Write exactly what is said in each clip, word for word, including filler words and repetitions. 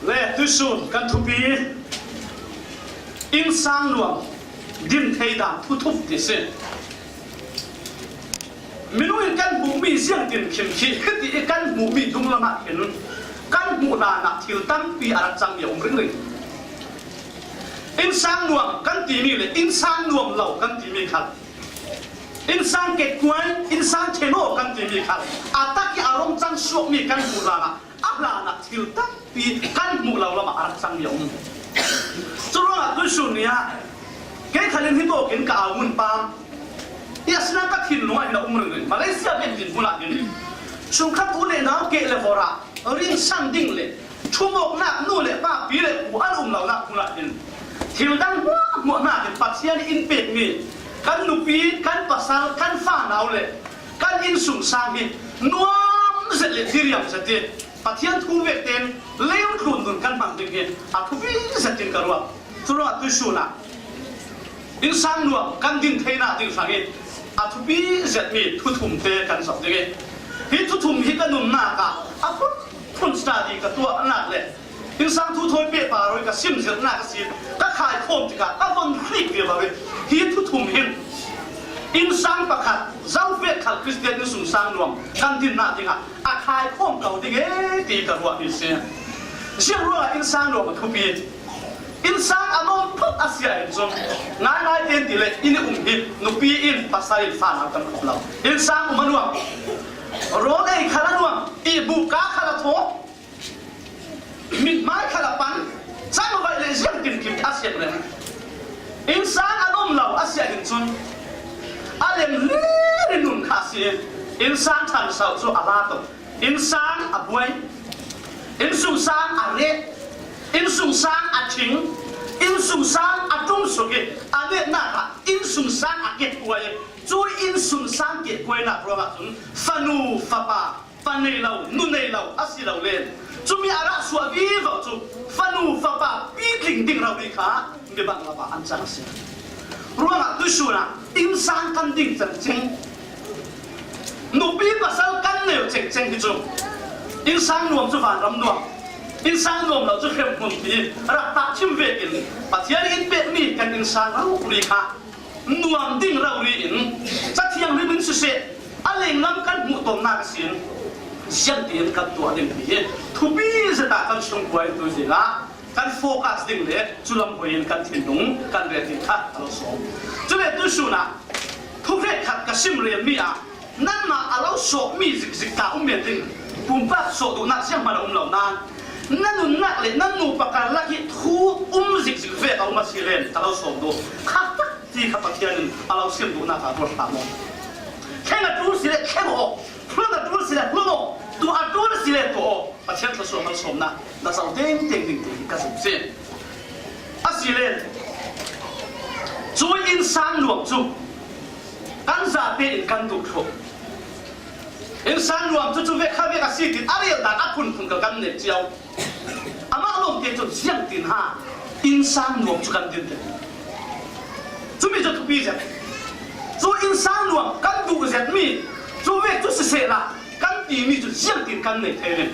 Le tuisun kan thupi, innsang nuam din thei dan thu thup ti si. Minung in kan hmuh mi ziang tin khim khi, hiti i kan hmuh mi dunglam ah khin kan hmuh dan ah thil tampi a rak cang mi a um ringring. Innsang nuam kan ti mi le innsang nuam lo kan ti mi khal, innsang ketkuai, innsang theno kan ti mi khal, a tak i a rom cang suak mi kan hmuh dan ah a hlan ah thil tampi kan hmuh lo lam ah a rak cang mi a um. Cu ruangah tuisun ni ah kei khal in hi tawk in ka au mun pam i a sina ka thinlung ah hin a um ringring. Malaysia biakinn hmun ah hin sungkhat u le nau keh le vor ah rinsan ding le thumawknak nu le pa, pi le pu an um lonak hmun ah hin thil dang hmuahhmuah hnakin Pathian in pek mi kan nupi, kan pasal, kan fanau le kan innsungsang hi nuam zet le diriam zet i Pathian thu vek tein leilung tlun nun kan hmang ding hi a thupi zet in ka ruah. Curuangah tuisun ah innsang nuam kan din theinak ding hrang i a thupi zet mi thu thum te kan zoh ding i, hi thu thum hi ka nunnak ah a phunphun study ka tuahnak le innsang thu thawi pehpar roi ka sim zirhnak a si. Ka khaikhawm tikah ka von hrik vivo i, hi thu thum hin innsang pakhat zo vek khal Khristian innsungsang nuam kan dinnak dingah a khaikhawm ko ding e ti ka ruah mi si. Ziang ruangah innsang nuam a thupi? Innsang a nuam phot a si ah hin cun ngaingai tein ti le in i um hi nupi in pasal in fanau tam khop lo. Innsang um a nuam, rawn ei khal a nuam, i buhka khal a thaw, mithmai khal a pan, cangvaih le ziangtin kim a siam reng. Innsang a nuam lo a si ah hin cun a lem lir i nun kha a si. Innsang ṭhan sauh cu a la tuk. Innsang a buai, innsungsang a reh, innsungsang a ṭhing, innsungsang a ṭum suk i a netnak ah innsungsang a kehkuai. Cu innsungsang kehkuainak ruangah cun fanu fapa, pa nei lo, nu nei lo a si lo le cumi a rah suah vivo cu fanu fapa pitling ding rori kha mi banglap ah an cang a si. Ruangah tuisun ah innsang kan ding cengceng, nupi pasal kan neu cengceng hi cu innsang nuam cu vanram nuam, innsang nuam lo cu hremhmun ti rak tahṭhim vekin Pathian in pekmi kan innsang rori kha nuam ding rori in Cathiang hrim in siseh, a lenglam kan hmuh tawnnak ihsin ziangtin kan tuah ding ti hi thupi zet ah kan sungkuai tu zingah kan focus ding le cu lam hoi in kan thinlung kan rel ding kha a lo sawm. Cule tuisun ah thuhrek khat ka sim rel mi ah nanmah a lo sawhmi zikzik ta um men ding, pumpak sawh duhnak zianghman a um lo nain na nunnak le na nupa karlak hi thu um zikzik vek a um a si len ka lo sawm duh. Khak tak ti kha Pathian in a lo sim duhnak ah tuar hram aw. Thleng a ṭul si le thleng aw, hluan a ṭul si le hluan aw, tuah a ṭul si le tuah aw. Pathian thluasuah malsawmnak na zoh tengteng ding ti hi ka zumh si. A si len cu innsang nuam cu kan zate in kan duh thluh. Innsang nuam cu cu vek kha vek a si tin a rel dan a phunphun kal kan neh cio. Amah lawngte cun ziangtin ha innsang nuam cu kan din te. Cumi cu thupi zet. Cu innsang nuam kan duh zetmi cu vek cu sisehla kan timi cu ziangtin kan nei thei len.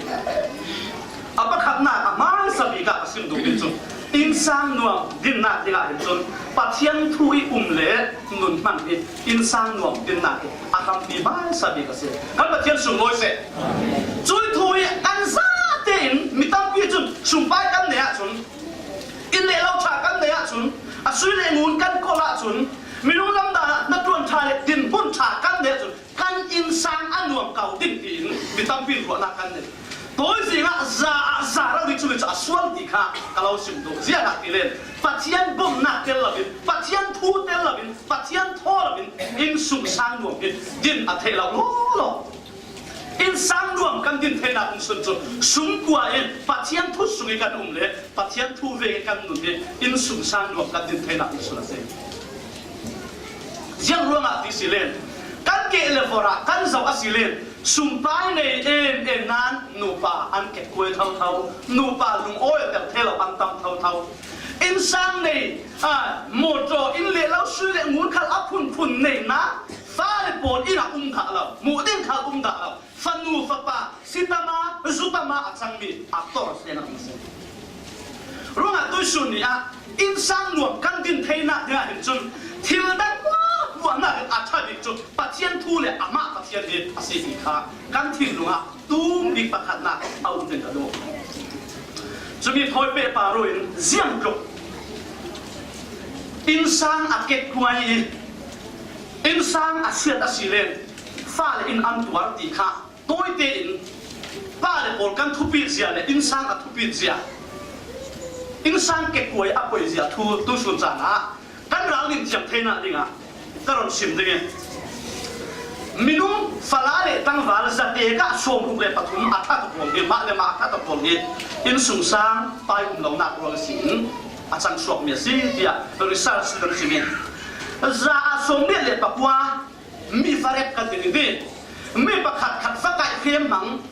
A pakhatnak a hmaisa bik ah ka sim duhmi cu innsang nuam dinnak dingah hin cun Pathian thu i um le nun hmang hi innsang nuam dinnak hi a hrampi hmaisa bik a si. Kan Pathian sunglawi seh. Cui thu hi kan zate in mi tampi cun sumpai kan nei ahcun, inn le lo ṭha kan nei ahcun, a sui le ngun kan kolh ahcun, minung lamdang ah hnaṭuan ṭha le dinhmun ṭha kan nei ahcun, kan innsang a nuam ko ding tiin mi tampi in ruahnak kan nei. Tawi zingah za ah za rori cu, mi cu a sual ti kha ka lo sim duh. Ziangah ti len Pathian bawmhnak tel loin, Pathian thu tel loin, Pathian thaw loin innsungsang nuam hi din a theih lo lawlaw. Innsang nuam kan din theinak um sun cu sungkua in Pathian thu sung i kan um le Pathian thu vek i kan nun hi innsungsang nuam kan din theinak um sun a si. Ziang ruangah ti si len, kan keh le vor ah kan zoh a si len, sumpai nei em em nain nupa an kehkuai thotho, nupa lungawi a tel thei lo an tam thotho. Innsang nei, a, motor, inn le lo, sui le ngun khal a phunphun nei nain fale pawl inn ah um dah lo, muh ding khal um dah lo. Fanu fapa, si tama, zu tama a cangmi actor si nak si. Ruangah tuisun ni ah innsang nuam kan din theihna dingah hin cun thil dang hmuahhmuah nakin a ṭha bik cu Pathian thu le amah Pathian hi a si ti kha kan thinlung ah tum bik pakhatnak a um ding ka duh. Cumi thawi pehpar in ziangtluk innsang a kekkuai i innsang a siat a si len fale in an tuar ti kha tawite in pale pawl kan thupit zia le innsang a thupit zia, innsang kekkuai a poi zia thu tuisun caan ah kan ral nin thiam theihna dingah ka ron sim ding i, minung fala le tangval zatek ah sawmruk le pathum a ṭha tuk pawl hi, mah le mah a ṭha tuk pawl hi innsungsang pai um lonak ruang si in a cang suakmi a si tiah research kan sim i, za a sawmriat le pakua mi farek kan ti ding hi. Mi pakhat khat fakaih hriamhmang,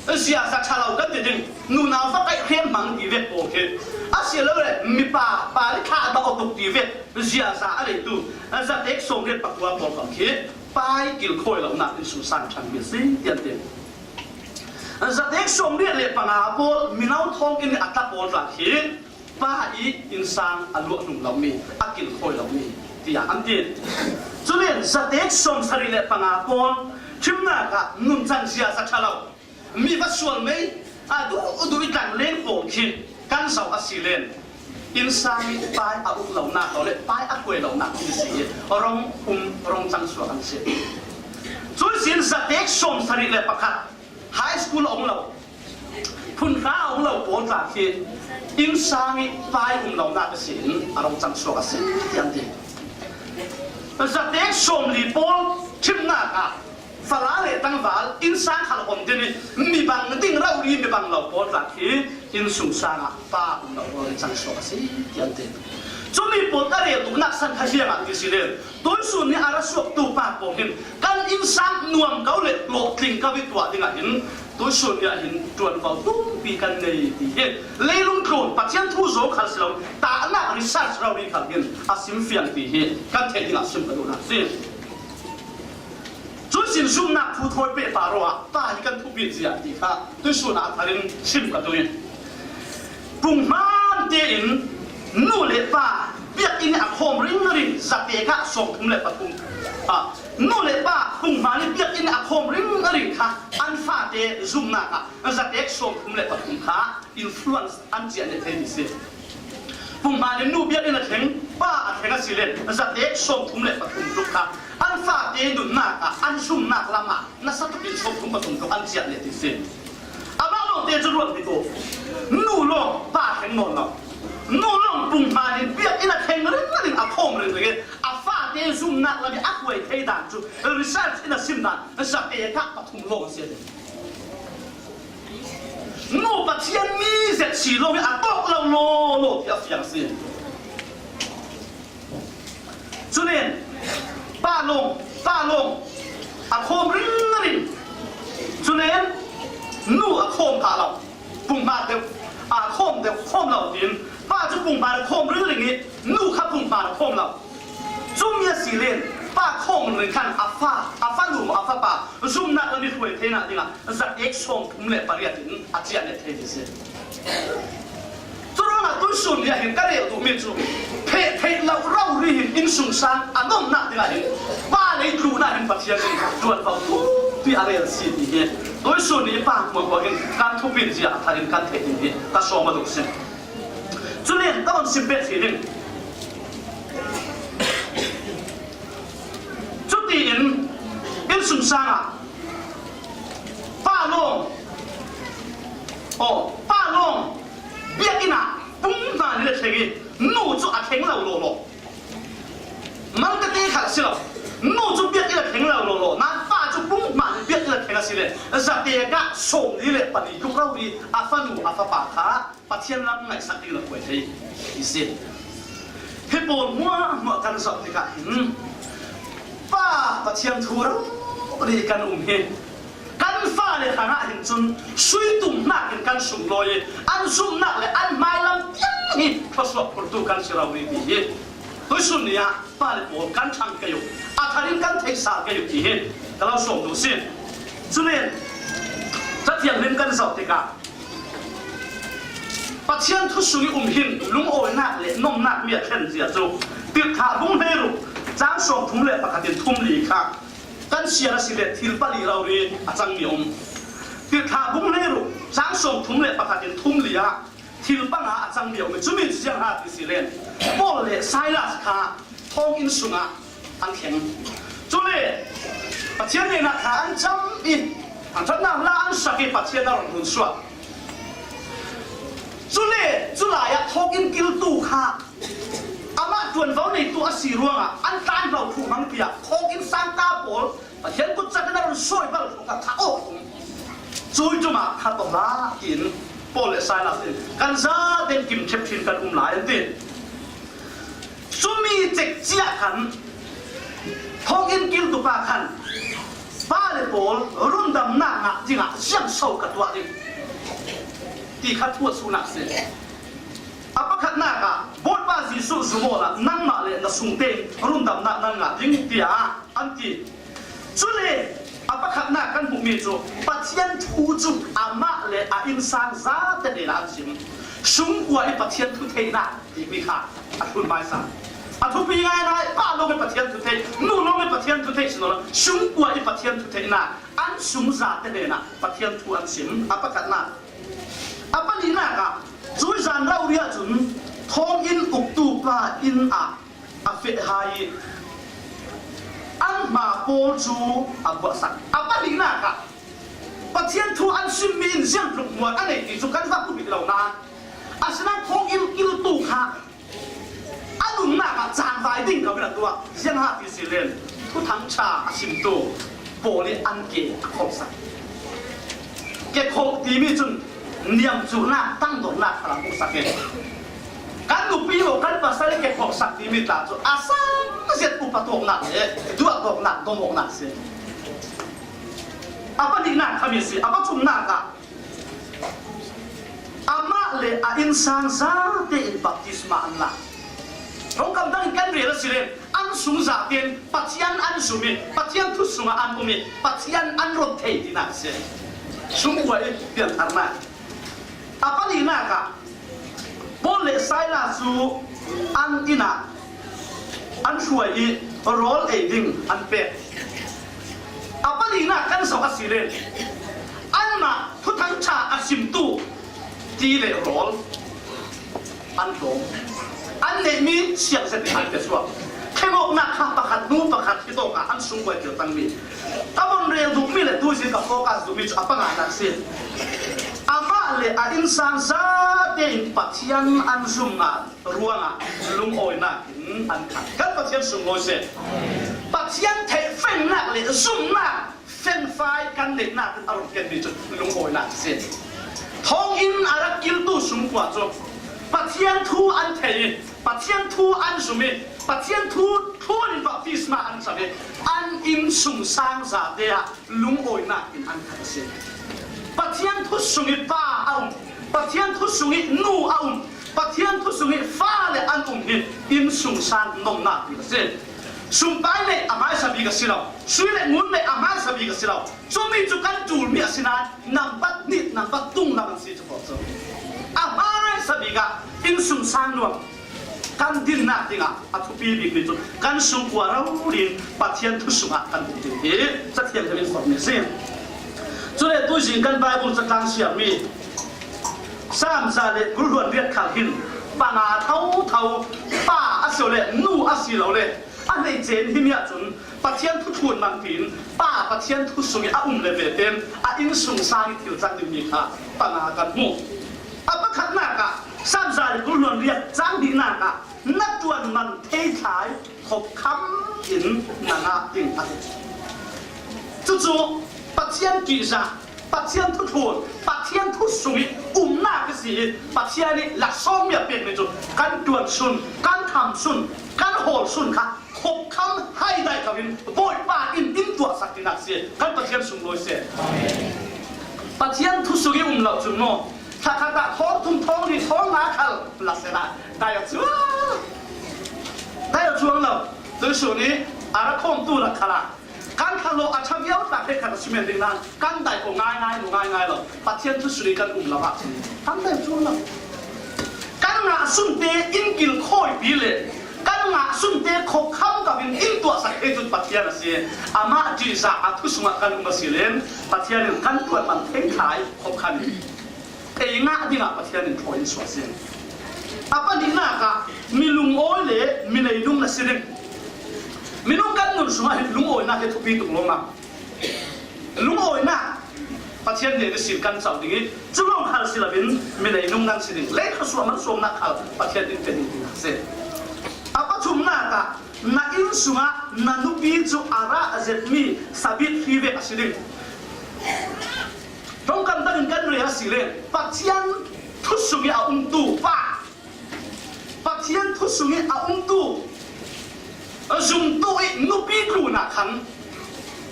ziaza ṭha lo kan ti ding, nunau fakaih hriamhmang ti vek pawl khi a si lo le mipa pa le thah dah awtuk ti vek ziaza a leitu zatek sawmriat pakua pawl kha khi pai kilkhawi lonak innsungsang ṭhanmi a si tian ti. Zatek sawmriat le panga pawl mino thawnginn a tla pawl tla khi pa i innsang a luah hnung lomi, a kilkhawi lomi tiah an ti. Culen zatek sawmsarih le panga pawl ṭhimnak ah nuncan ziaza ṭha lo, mi va sual mei, a duh duh i tlang leng pawl khi kan zoh a si len innsang i pai a uk lonak lo le pai a kuai lonak ti si i rong um rong cang suak an si. Cui sin zatek sawmsarih le pakhat high school a ong lo, phunhra a ong lo pawl tla khi innsang i pai um lonak a si in a rong cang suak a si tian ti. Zatek sawmli pawl ṭhimnak ah fala le tangval innsang khal om ding i mi bang ding rori mi bang lo pawl tla khi innsungsang ah pa um lo pawl in cang suak a si tian ti. Cumi pawl ka rel duhnak san kha hiang ah ti si len tuisun ni a ra suaktu pa pawl hin kan innsang nuam ko le hlawhtling ko i tuah dingah hin tuisun ni ah hin ṭuanvo tumpi kan nei ti hi leilung tlun Pathian thu zo khal si lo, tahnak research rori khal hin a simfiang ti hi kan theih dingah sim ka duhnak si. Cui sin zumhnak thu thawi pehpar ah pa hi kan thupit zia ti kha tuisun ah a thar in sim ka duh i, punghman tein nu le pa biakinn a khawm ringring zatek ah sawmthum le pathum, ah, nu le pa punghman i biakinn a khawm ringring kha an fate zumhnak ah zatek sawmthum le pathum kha influence an ciah leh thei ti si. Punghman in nu biakinn a thleng, pa a thleng a si len zatek sawmthum le pathum tluk kha an fate nunnak ah an zumhnak lam ah nasa takin sawmthum pathum tluk an ciah leh ti si. Amah lawngte cu ruat bik u. Nu lawng pa thleng nawn lo. Nu lawng punghman in biakinn a thleng ringring, a khawm ringring i a fate zumhnak lam i a kuai thei dan cu research in a sim dan zatek ah pathum lawng a si. Nu Pathian mi zet si lo i a tawk lo law law ti a fiang si. Culen pa lawng, pa lawng a khawm ringring. Culen nu a khawm kha lo. Punghman deuh a khawm deuh khawm lo tiin pa cu punghman a khawm ringring i nu kha punghman a khawm lo. Cumi a si len pa khawm ringring khan a fa, a fanu, a fapa zumhnak lam i hruai theinak dingah zatek sawmthum le pariat in a ciah leh thei ti si. Curuangah tuisun ni ah hin ka rel duhmi cu pheh theih lo rori hin innsungsang a nonnak dingah hin pa lei tlunah hin Pathian in ṭuanvo tumpi a rel si ti hi tuisun ni pa hmuahhmuah in kan thupit zia a thar in kan theih ding hi ka sawm a duh si. Culen ka von sim pek si ding. Cutiin innsungsang ah pa lawng, aw, pa lawng biakinn ah punghman in a thleng i nu cu a thleng lo lawlaw. Malkate khal a si lo. Nu cu biakinn a thleng lo lawlaw. Nain pa cu punghman in biakinn a thleng a si le zatek ah sawmli le pali tluk rori a fanu a fapa kha Pathian lam ngaihsak ding na kuai thei i si. Hi pawl hmuahhmuah kan zoh tikah hin pa Pathian thu rori kan um hi. Kan fale hrangah hin cun sui tum hnakin kan sunglawi i an zumhnak le an hmailam tiang hi thluasuah phurtu kan si rori ti hi tuisun ni ah fale pawl kan ṭhang kei uh, a thar in kan theihsal kei uh ti hi ka lo sawm duh si. Culen Cathiang hlim kan zoh tikah Pathian thu sung i um hin lungawinak le nomnak mi a thlen zia cu Tirhthlah bung hleiruk cang sawmthum le pakhat in thum li kha kan siar a si le thil pali rori a cangmi a um. Tirhthlah bung hleiruk cang sawmthum le pakhat in thum li ah thil panga a cangmi a um. Cumi cu ziang ha ti si len Paul le Silas kha thawnginn sungah an thleng. Cule Pathian nena thla an cam i, an ṭhatnak hla an sak i Pathian a ron hun suak. Cule culai ah thawnginn kiltu kha amah ṭuanvo neitu a si ruangah an tlanhlo thuk hmangpi ah thawnginn sangka pawl Pathian kutcak in a ron sawi bal thawk a thah awk a um. Cui ṭum ah khat awk hlah tiin Paul le Silas in kan zate in kim ṭhep ṭhin kan um lai an ti. Cumi cek ciah khan thawnginn kiltu pa khan, "Pa le pawl, rundamnak ngah dingah ziang so ka tuah ding?" ti kha thu a sunak si. A pakhatnak ah, "Bawipa Jesuh zum awla nangmah le na sungte in rundamnak nan ngah ding," tiah an ti. Cule a pakhatnak kan hmuhmi cu Pathian thu cu amah le a innsang zate hnenah an sim. Sungkua i Pathian thu theihnak timi kha a hlun hmaisa. A thupi ngaingai, pa lawng i Pathian thu theih, nu lawng i Pathian thu theih si lo, sungkua i Pathian thu theihnak an sung zate hnenah Pathian thu an sim. A pakhatnak. A panihnak ah cui zan rori ahcun thawnginn uktu pa inn ah a feh hai i an hma pawl cu a buahsak. A panihnak ah Pathian thu an simmi in ziangtluk muan a nei ti cu kan va hmu bik lo nain, asinain thawnginn kiltu kha a nunnak ah cangvai ding ko in a tuah. Ziang ha ti si len Thuthang ṭha a simtu pawl i an ke a khawhsak. Ke khawh timi cun niamcuhnak, tangdornak kha a hmuhsak i, kan nupi maw kan pasal i ke khawhsak timi tla cu a sang zet upa tawknak le duah tawknak, dom awknak si. A panihnak khami si. A pathumnak ah amah le a innsang zate in baptisma an lak. Thawngkam dang in kan rel a si len an sung zate in Pathian an zum i Pathian thu sungah an um i Pathian an ron thei tinak a si. Sungkua i piantharnak. A panihnak ah Paul le Silas cu an inn ah an hruai i rawl ei ding an pek. A panihnak kan zoh a si len anmah Thuthang ṭha a simtu ti le rawl an tlawm. An neihmi siangzet in an pe suak. Thlengawknak kha pakhat hnu pakhat hi tawkah an sungkuai kir tangmi. Ka von rel duhmi le tuzing ka focus duhmi cu a panganak si. Amah le a innsang zate in Pathian an zumnak ruangah lungawinak in an khat. Kan Pathian sunglawi seh. Pathian theih fengnak le zumnak fengfai kan neihnak in a run kenmi cu lungawinak a si. Thawnginn a rak kiltu sungkua cu Pathian thu an thei i, Pathian thu an zum i, Pathian thu thlun in baptisma an cam i, an innsungsang zate ah lungawinak in an khat a si. Pathian thu sung i pa a um, Pathian thu sung i nu a um, Pathian thu sung i fale an um hi innsungsang nomnak bik a si. Sumpai neih a hmaisa bik a si lo, sui le ngun neih a hmaisa bik a si lo. Cumi cu kan ṭulmi a si nain nambat nih, nambat tung lam an si cu ko cu. A hmaisa bik ah innsungsang nuam kan dinnak dingah a thupi bikmi cu kan sungkua rori in Pathian thu sungah kan um ding hi Cathiang in forhmi a si. Cule tuzing kan Bible catlang siarmi Saam za le kul hluan riat khal hin panga thotho pa a si lo le nu a si lo le a hleice in himi ahcun Pathian thu thlun man tiin pa Pathian thu sung i a um le ve tein a innsungsang i thil cang dingmi kha panga kan hmu. A pakhatnak ah Saam za le kul hluan riat cang hnihnak ah na ṭuan man theithlai khopkham in na ngah ding a si. Cucu Pathian ṭihzah, Pathian thuthlun, Pathian thu sung i umnak a si i Pathian i laksawngmi a pekmi cu kan ṭuan sun, kan tham sun, kan hawl sun kha khopkham hai dai kho in Bawipa in in tuahsak tinak si. Kan Pathian sunglawi seh. Pathian thu sung i um lo cun maw, thlakhat ah thawng thum, thawng hnih, thawng nga khal la sehla dai a cuang, dai a cuang lo. Tuihsun i a ra khawmtu rak khal ah kan thlahlawh a ṭha viau tak he khat a si men ding nain kan dai ko ngaingai lo, ngaingai lo. Pathian thu sung i kan um lo ahcun kan dai a cuang lo. sunte in kilkhawipi le kan ngah sunte khawkham kapin in tuahsak thei chu Pathian a si. Amah ṭihzah a thu sungah kan um a si leh Pathian in kan tuat man thei kha i khawkham in. Ei ngah dingah Pathian in thawi in suah a si. A panihnakah mi lungawi le mi leinung na si ding. Minung kan nun sungah hin lungawinak hi thupi tuk lawm a. Lungawinak Pathian hnen ihsin kan cauh ding i, cu lawng khal si loin mi leinung nan si ding. Lei thluasuah malsawmnak khal Pathian in pe ding tinak si. A pathumnak ah na inn sungah na nupi cu a rah a zetmi sabit hri vek a si ding. Ṭongkam dangin kan rel a si le Pathian thu sung i a umtu pa, Pathian thu sung i a umtu, zumtu i nupi tlunah khan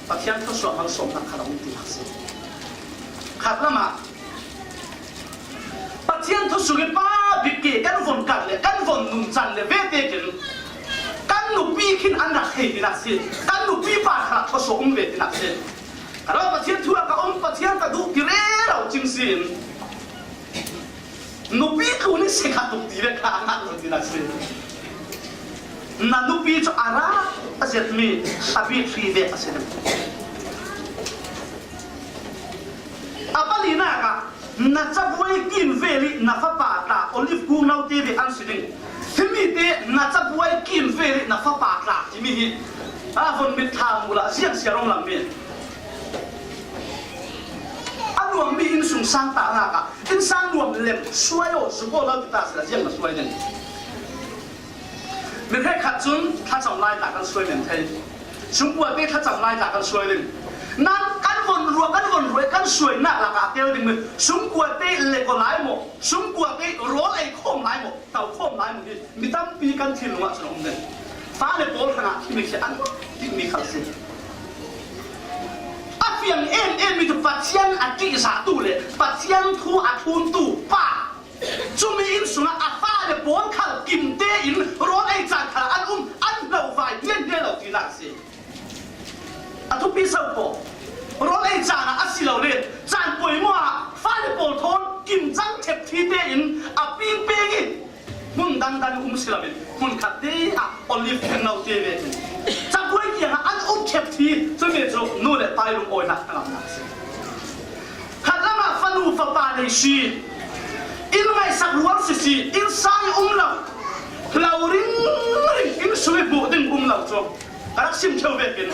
Pathian thluasuah malsawmnak khan a um tinak si. Khat lamah Pathian thu sung i pa bik ke kan von kar le kan von nun can le vete kin kan nupi khin an rak thei tinak si. Kan nupi pa kha thluasuah um ve tinak si. Ka lo Pathian thu a ka um, Pathian ka duh ti rero cing si in. Nupi tlun i si kha tuk ti ve kha a ngat lo tinak si. Na nupi cu a rah a zetmi sabit hri vek a si ding. A palinak ah na cabuai kim vel i na fapa tla olive kung note ve an si ding. Himi te na cabuai kim vel i na fapa tla timi hi a von mit thla mu la ziang sia rong lam mi. A nuam mi inn sung sang ta nak ah inn sang nuam lem suai aw, zu ko lo ti ta si la ziang na suai ning. Mi hrekkhat cun thlacam lai ta kan suai men thei. Sungkuate thlacam lai ta kan suai ding. Nan kan von ruah, kan von ruah, kan suainak lakah a tel ding mi. Sungkuate leko lai maw? Sungkuate rawl ei khawm lai maw? Tau khawm lai maw hi? Mi tampi kan thinlung ah cun a um ding. Fale pawl hrangah timi khi an timi khal si. A fiang em em mi cu Pathian a ṭihzahtu le Pathian thu a thluntu pa. Cumi inn sungah a fale pawl khal kim tein rawl ei caan khal an um, an hlo vai hnianhnia lo tinak a si. A thupi so pawl rawl ei caan ah a si lo le caan poimawh ah fale pawl thawn kim cang ṭhep thi tein a ping peng i hmun dangdang um si loin hmun khat te ah olive thengno te ve in cabuai kiangah an um ṭhep thi, cumi cu nu le pa i lungawinak hnangamnak a si. Khat lamah fanu fapa nei si, inn ngaihsak ruang sisi, inn sang i um lo, lo ringring, inn sung i hmuh ding um lo cu ka rak sim ṭheu vekin,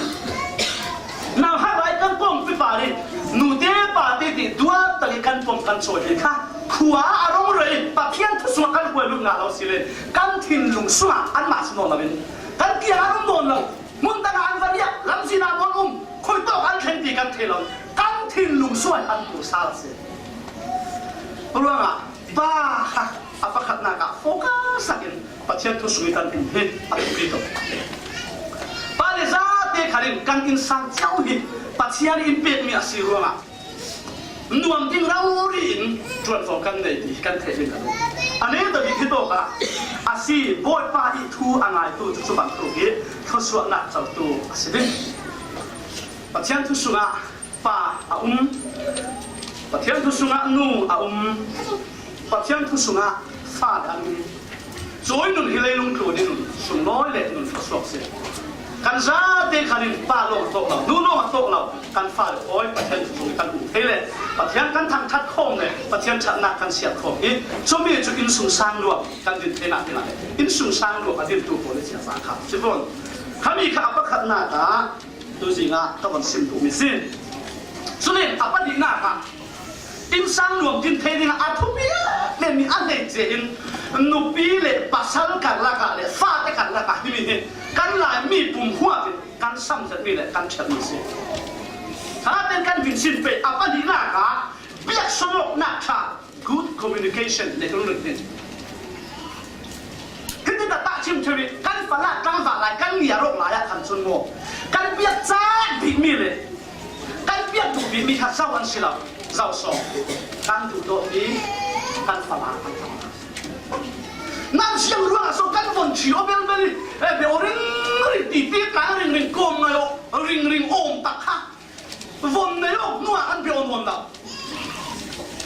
nauhak lai kan pawngpi par i nute pate ti duak tak i kan pawng kan cawi hi kha khua a rong rei Pathian thu sungah kan huai lut ngah lo si le kan thinlung sungah anmah si nawn lo in kan kiang an um nawn lo. Hmun dangah an va riak, lamzin ah bawn um, khuitawk an thleng ti kan thei lo. Kan thinlung suai an tuh sal a si. Ruangah pa kha a pakhatnak ah focus sakin Pathian thu sung i kan um hi a thupi tuk. Pa le zate khan in kan innsang cio hi Pathian in pekmi a si ruangah nuam ding rori in ṭuanvo kan nei ti kan theih ding ka duh. A neta bik hi tawk ah a si, Bawipa i thu a ngaitu cu cu bantuk i thluasuahnak cotu a si ding. Pathian thu sungah pa a um, Pathian thu sungah nu a um, Pathian thu sungah fale an um. Cuih nun hi leilung tlun in sunglawi le nun thluasuak si. Kan zate khan in pa lawng a tawk lo, nu lawng a tawk lo, kan fale pawl Pathian thu sung kan um thei le Pathian kan thangṭhat khawm le Pathian ṭhatnak kan siat khawm hi. Cumi cu innsungsang luam kan din theinak dingah le innsungsang luam a dintu pawl le siasang kha si fawn. Khami kha a pakhatnak ah tuzing ah ka von sim duhmi si. Cun in a pahnihnak ah innsang nuam din thei dingah a thupi men mi a hleice in nupi le pasal karlak ah le fate karlak ah himi hi kan Laimi pum huap in kan samzatmi le kan ṭhiatmi si. Hate kan din sin pei a pahnihnak ah biak sawlawknak ṭha, good communication le kan ring ding. Hiti taktak chim ṭheu i kan fala tlangval lai kan ngiar awk lai ah khan cun maw kan biak caan bikmi le kan biak duh bikmi kha zo an si lo, zo sawm kan duhdawtmi kan fala kan fala. Nan siang ruangah so kan von ṭhi aw belbel i eh, be aw ringring ti ti tlang ringring kawm ngai aw ringring awm tak kha. Von nei awk hnuah an pe aw nawn lo.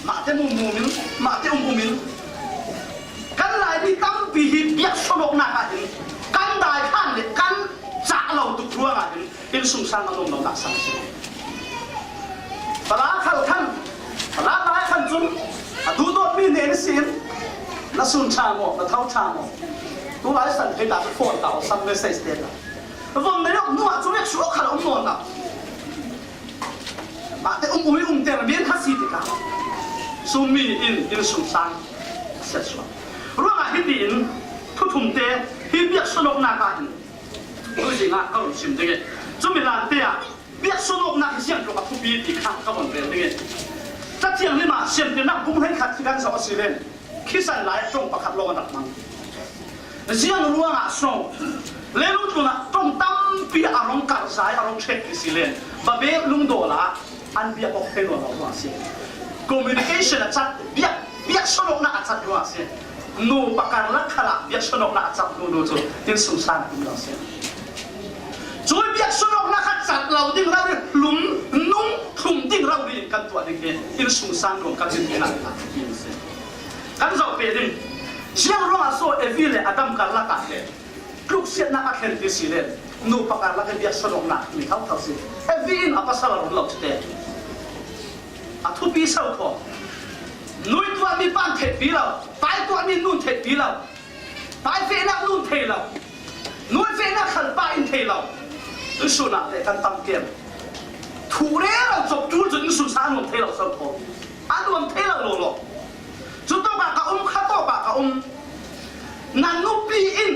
Mahte mum mum in, mahte um um in. Kan Laimi Sungsang a nuam lo nak sang si. Pala khal khan, pala lai khan cun a duhdawtmi hnen ihsin na sun ṭha maw, na tho ṭha maw? Tulai san thei ta, phone ta, aw sam message te ta. Von nei awk hnuah cun riak suak khal a um nawn lo. Mahte um ui um ter men kha si tikah summi in, in sungsang a siatsuah. Ruangah hitiin thuthumte hi biaksuanawknak ah hin tuzing ah ka run sim ding i, cumi lante ah biaksuanawknak hi siangtluk a thupi ti kha ka von rel ding i, Cathiang hlima siamtirnak bung hleikhat hi kan zoh a si len, khisan lai ṭong pakhat lawng a rak hmang. Ziang ruangah so, leilung tlunah ṭong tampi a rong karhzai, a rong ṭhek ti si len, Babel lungdawl ah an biak awk thei nawn lo ruang a si. Communication a cat, biak, biaksuanawknak a cat ruang a si. Nupa karlak khalah biaksuanawknak a cat hnu hnu cu innsungsang a um lo a si. Cui biaksuanawknak kha cat lo ding rori, hlum, nung hlum ding rori in kan tuah ding hi innsungsang ruang kan din ding ah a si. Kan zoh peh ding. Ziang ruangah so Evi le Adam karlak ah he tluksiatnak a thlen ti si len, nupa karlak in biaksuanawknak mi thotho si. Evi in a pasal a run lo cu te. A thupi so kho. Nu tuahmi pa in theihpi lo, pa tuahmi nu in theihpi lo, pa fehnak nu in thei lo, nu fehnak khal pa in thei lo. Tuisun ah te kan tam kem. Thu rero cop tul cun innsungsang a nuam thei lo so kho. A nuam thei lo lo lo. Cu tawk ah ka um, kha tawk ah ka um. Na nupi in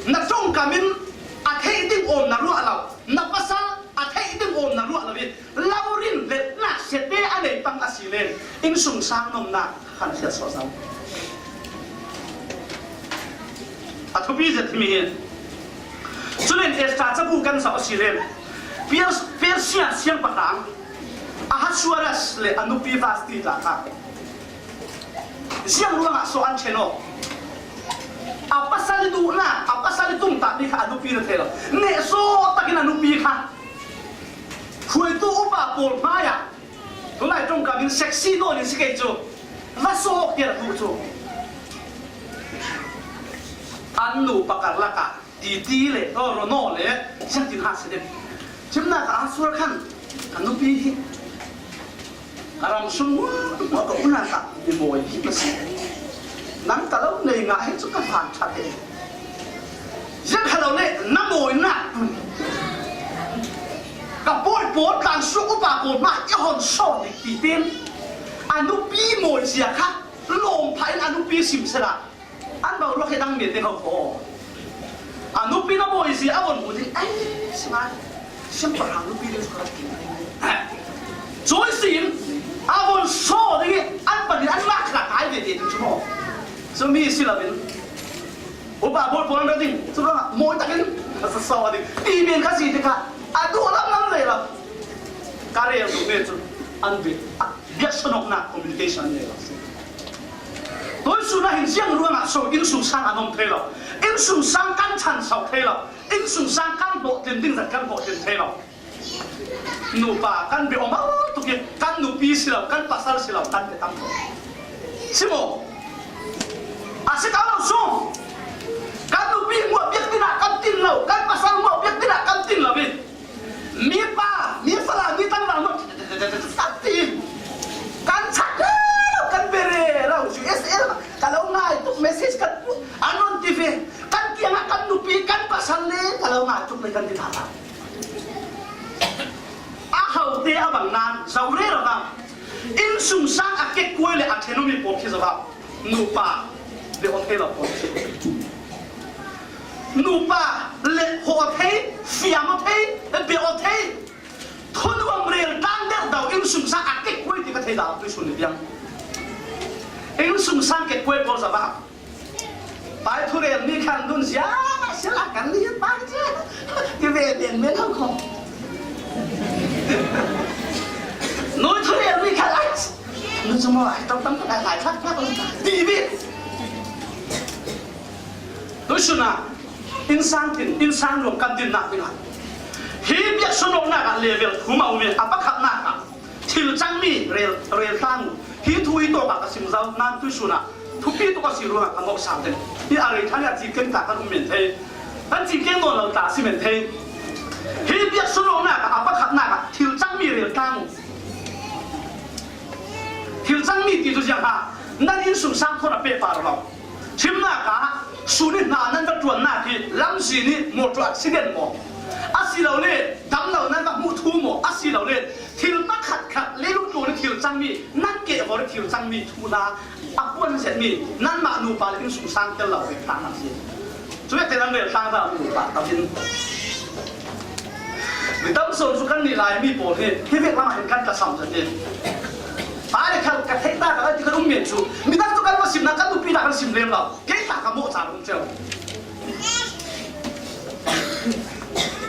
na ṭongkam in a theih ding awm na ruah lo, na pasal a theih ding awm na ruah lo i, lo rin le nak siate a nei pang a si len, innsungsang nomnak khan siat sawh zo. A thupi zet himi hi. Culen Esther cabu kan zoh a si len, Pers-, Persia siangpahrang Ahasuerus le a nupi Vasti tla kha ziang ruangah so an ṭhen aw? A pasal i duhnak, a pasal i tungtahmi kha a nupi na thei lo. Nehsawh takin a nupi kha khuaitu upa pawl hmaiah tunai ṭongkam in sexy nawn in si kei cu va sawh awk tiah a duh cu. An nupa karlak ah Titi le, oh, Rono le, ziangtin hah si ding. Cimnak ah Ahasuerus khan ka nupi hi ka ram sung muahmuah ka unau ah mi mawi hi ka si. Nang ka lo nei ngah hi cu ka hlan ṭha te. Ziang kha lo le na mawinak tun ka pawi pawl tlang suak upa pawl hmai i hon sawh ding ti tein a nupi mawi zia kha lawm phah in a nupi sim sehla an boruak hi dang men ding ho kho. A nupi na mawi zia a von hmu ding, ai, si ngai. Siangpahrang nupi ding cu ka rak kim ding. Cuai sin a von sawh ding i an panin an ngakhlak ai ve te ding cu maw? Cumi si loin upa pawl pawl an ra ding, cu ruangah mawi takin a sawh ding ti men kha si tikah a duh lam lam ve lo. Ka rel duh men cu an ve. Biaksuanawknak communication an nei lo si. Tuisun ah hin ziang ruangah so innsungsang a nuam thei lo, innsungsang kan chan so thei lo, innsungsang kan hlawhtlin ding zat kan hlawhtlin thei lo. Nupa kan bia awm a tuk i kan nupi si lo, kan pasal si lo, kan bia tam lo. Si maw? A si ka lo sung. Kan nupi hmuah biaktin ah kan tin lo, kan pasal hmuah biaktin ah kan tin lo i mi pa, mi fala, mi tlangval maw, kan ti. Kan chat rero, kan bia rero. U S A ka lo ngai tuk, message kan pu, an rawn ti ve. Kan kiangah kan nupi, kan pasal le ka lo ngai tuk le kan ti ta ta. A hote a bang nan zo rero a, innsungsang a kekkuai le a ṭhen awmi pawl khi zo a, nupa le aw thei lo pawl khi. Nupa le haw thei, fiam aw thei, bia aw thei, thunuam rel tlang deuh deuh innsungsang a kekkuai ti ka thei dah tuisun ni tiang. Innsungsang kekkuai pawl zava. Pai thurel mi khan nun zia, sia la kan ni pai che. Ki ve den men hau khom. Noi thurel mi khan ai. Nu chu mo ai tam tam ai ai thak thak ti bi. Tuisun ah, innsang thin, innsang ruang kan dinnak dingah hi biaksuanawknak ah level thum a um i, a pakhatnak ah thil cangmi rel, rel tlang uh. Hi thu hi tawk ah ka sim zo nan tuisun ah thupi tuk a si ruangah ka mawh sau ding. Hi a rei ṭhan i a cingkeng ta kan um men thei. Kan cingkeng nawn lo ta a si men thei. Hi biak sunawknak ah a pakhatnak ah thil cangmi rel tlang uh. Thil cangmi ti cu ziang ha, nan innsungsang thawn a pehpar lo. Thimnak ah sun i hna nan va ṭuannak hi lamzin i motor accident maw, asilole damlo nan va hmuh thu maw, asilole thil pakhatkhat leilung tlun i thil cangmi, nan kehvor i thil cangmi thu hna a puan zetmi nanmah nupa le innsungsang tel lo ve tlang a si. Cu vek te nan rel tlang hna, nupa tawh hin. Mi tam sawn cu kan nih lai mi pawl hi, hi vek lam ah hin kan ka sam zat i. Pa le khal ka theih ta ka ti kan um men cu, mi tam cu kan va sim nak kan nupi nak kan sim lem lo. Kei ta ka mawh ca um ceu.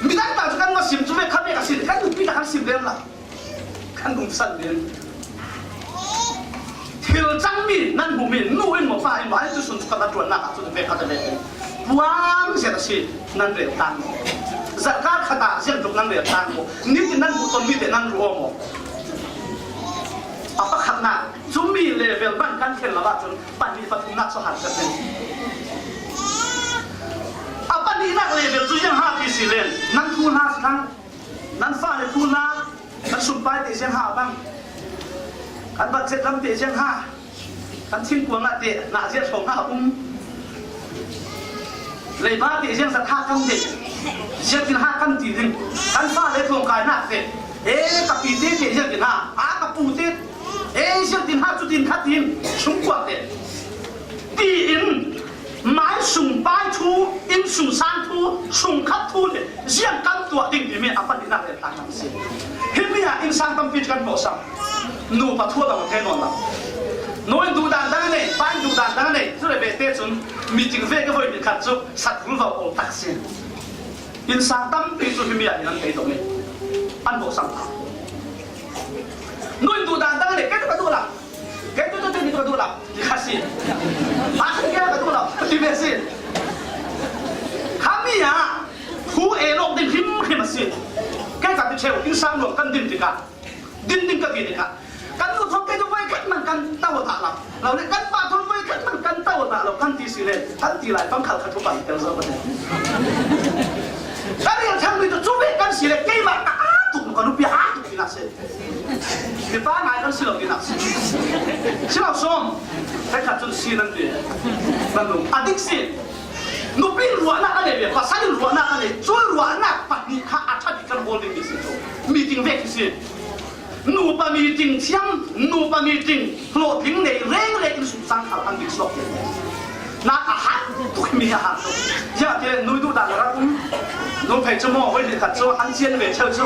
Mi tam ta cu kan va sim cu vek kha vek a sim, kan nupi nak kan sim lem lo. Kan umsan ding. Thil cangmi nan hmuhmi nu in maw pa in maw, an cu sun cu kan a ṭuannak ah cun ve khat a ve. Puang zet a si, nan rel tlang maw? Zarhkar khat ah ziang tluk nan rel tlang maw? Nitin nan hmuh tawnmi te nan ruah maw? A pakhatnak, cumi level ban kan thlen lo ahcun pahnih pathumnak cu har kan thlen. A pahnihnak level cu ziang ha ti si len, nan thu hna si thang. Nan fale thu hna, kan sumpai te ziang ha a bang, kan budget lam te ziang ha, kan thingkuang ah te nah ziah hrawng ha a um. Leiba te ziang zat ha kan dei, ziah tin ha kan ti ding, kan fale tlawngkainak te, e ka pi te te ziah tin ha, a ka pu te, e ziah tin ha cu tin khat tin sungkuang te. Tiin, mai sung pai thu, inn sung sang thu, sung khat thu le ziang kan tuah ding timi a pahnihnak rel tlang a si. Himi ah innsang tampi kan hmawhsam. Nupa thu a dang thei nawn lo. Nu in duhdan dang a nei, pa in duhdan dang a nei, cu le ve te cun meeting ve ka voi nih khat cu sat vulvo aw tak si. Innsang tampi cu himi ah hin an tei dong i an hmawhsam hna. Nu in duhdan dang a nei, kei tu ka duh lo. Kei tu tu tu ni tu ka duh lo. Ti kha si. Pa khan kei ka duh lo. Ti ve si. Khami ah thu e lawk ding hrimhrim a si. Kei ka ti cheu, innsang nuam kan din tikah, din ding ka ti tikah, kan nu thawk kei tu voi khat man kan tau ta lo. Lo le kan pa thawk voi khat man kan tau ta lo kan ti si le, kan ti lai pang khal kha thu pan tel zo ka ti. Kan rian thang mi tu cu ve kan si le, keimah ka aa tuk, ka nupi aa tuk ti nak si. Mipa ngai kan si lo ti nak si. Si lo sawm. Khat khat cun si nan ti. Nan lung a dik si. Nupi in ruahnak a nei ve, pasal in ruahnak a nei. Cun ruahnak pahnih kha a ṭha bik kan hawl ding ti si cu. Meeting vek hi si. Nupa meeting thiam, nupa meeting hlawhtling nei rengreng in sungsang khal an dik suak ve. Nak a hat tuk mi a hat tuk. Ziah ti le nui duhdan rak um. Nu phei cu maw, voi nih khat cu an cian ve cheu cu.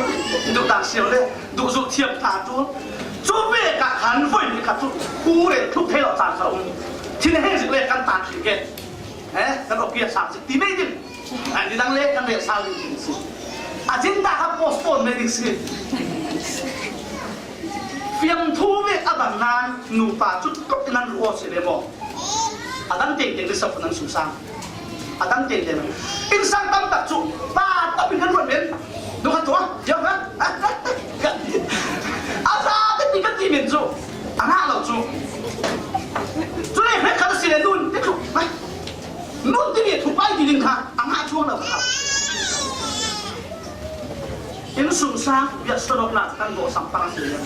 Duhdan siau le. Duhzulh thiam ta tu. Cu ve ka khan voi nih khat cu hu rel tluk thei lo caan kha um. Thin heng zik le kan tan khin ke. Eh, kan awkia sang zik ti mai ding. Ai, ni dang le kan rel sang ding si. A cin ta kha postpone mai ding si. Fiang thu ve a ban nan nupa cu tuk nan ruh si le maw? A dang tengteng le sap nan sungsang. A dang tengteng. Innsang tam tak cu pa tam in kan ruat men. Nu khat tu a, ya kan? Kan ti. A za te ti kan ti men cu. A ngah lo cu. Cu le hnek khat a si le nun te cu. Nun ti ve thu pai ti ding kha a ngah chuang lo kha. Innsungsang biak sualawknak kan dawh sampang a si le.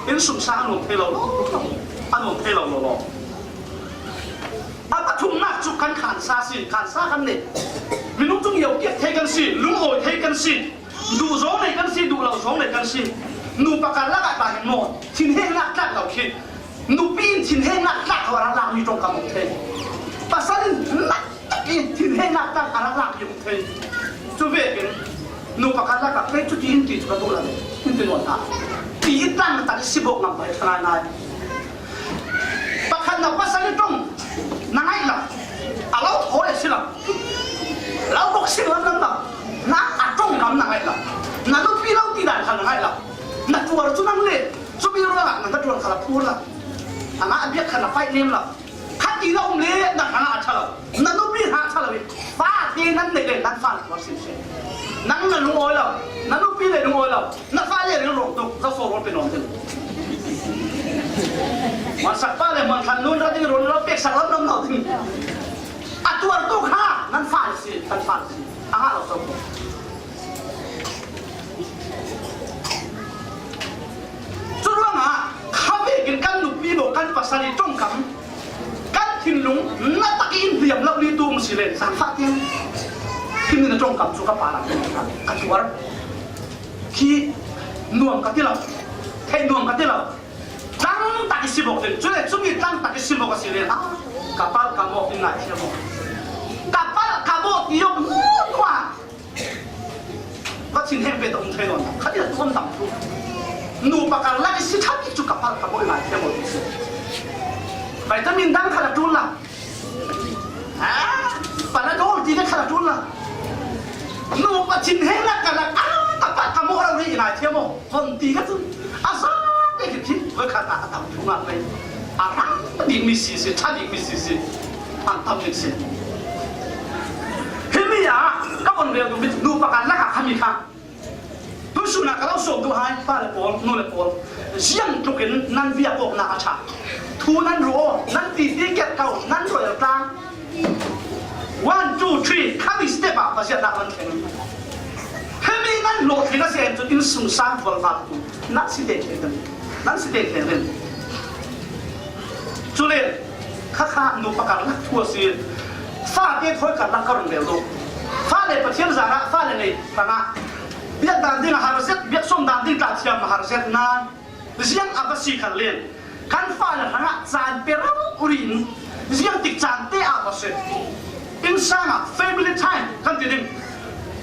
Innsungsang a nuam thei lo lo. A nuam thei lo lo lo. A pathumnak cu kan khansa si, khansa kan nei. Minung cung yokiat thei kan si, lungawi thei kan si, duh zawng nei kan si, duh lo zawng nei kan si. Nupa kar lakah ta hin maw, thinhengnak tlak lo khi, nupi in thinhengnak tlak lo a rak lakmi ṭong ka hmuh thei. Pasal in nak tak i thinhengnak tlak a rak lakmi hmuh thei. Cu vekin nupa kar lakah kei cu ti in ti cu ka duh lo, in ti nawn hna. Ti i tlang tak i si bawk ngam pai ṭha ngaingai. Pakhat na pasal i ṭong na ngaih lo, a lo thaw le si lo, lo bok si lam lam lo, na a ṭong lam na ngaih lo, na nupi lo ti dan kha na ngaih lo, na tuar cu nang le cumi ruangah na hnaṭuan kha la phur lo, a ngah a biak kha na paih lem lo, kha ti lo um le na hrangah a ṭha lo, na nupi hrangah a ṭha lo i fate nan neih le nan fa na tuar sin si. Nang na lungawi lo, na nupi le lungawi lo. Na fale rilrawng tuk, ka sawh rawl pe nawn ding. Hmuansak pa le hmuanthlan nun ra ding rawl lo peksak lam lam lo ding. A tuar tuk ha, nan fale si, kan fale si. A ngah lo tuk. Curuangah khavekin kan nupi maw, kan pasal i ṭongkam, kan thinlung na tak in hliam lo ni tu um si len, zangfah tiang. Himi na ṭongkam cu ka parah ka tuar. Khi nuam ka ti lo, theih nuam ka ti lo. Tlangtak i si bawk ding. Cule cumi tlangtak i si bawk a si len, ah, ka palh ka mawh in ngaithiam aw. Ka palh ka mawh ti awk hnuhnua. Va thinheng ve ta um thei lo na. Khat i a tuam tam tu. Nupa karlak i si ṭha bik cu ka palh ka mawh in ngaithiam aw ti si. Vitamin dang khat a ṭul la. Ah, Panadol ti ka khat a ṭul la. Nupa thinheng lak ka lak, ah, ka palh ka mawh lo rih in ngaithiam aw. Von ti ka cun a za te khi khi voi khat ah a tam thungah pei a rang bik mi si si, ṭha bik mi si si an tam ding si. Himi ah ka von rel duh mi nupa kan lak ah khami kha tusun ah ka lo sawm duh hai, pa le pawl, nu le pawl, ziang tlukin nan viak awknak a ṭha. Thu nan ruah aw, nan titi ket ko, nan ruah tlang. One, two, three, khami step ah Pasian nak nan thleng. Hemi nan hlawhtling a si ahcun innsungsang vualval tu nan si te thleng nan, nan si te thleng nan. Cule khakha nupa karlak thu a si. Fate thawi karlak ka run rel duh. Fale Pathian zarah fale nei hrangah biak dan ding a har zet, biak sawm dan ding tla thiam a har zet nan. Ziang a va si khan len kan fale hrangah caan pe rau uri in ziang tik caan te ah va si. Innsang ah family time kan ti ding.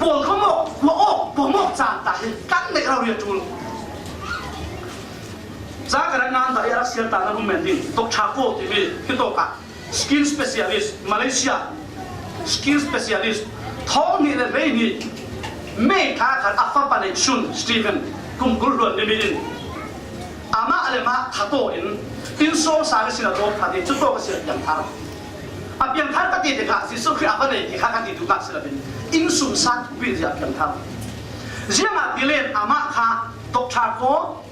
Pawl khawmawk, kua awk, pawmawk caan ta hi kan neih rau ri a ṭul. Ca ka rak ngan ta i a rak sial ta nan um men ding. Doctor Ko timi hi tawk ah skin specialist, Malaysia skin specialist, thawng hnih le hlei hnih May thla khat a fapa neih sun Stephen kum kul hluan ni mi in amah le mah thataw in innsawng sang ihsin a tawk phat i cu tawk a si a piangthar. A piangthar ka ti tikah Jesuh Khrih a va nei ti kha ka ti duhnak si loin innsungsang thupi zia a piangthar. Ziangahtile amah kha Doctor Ko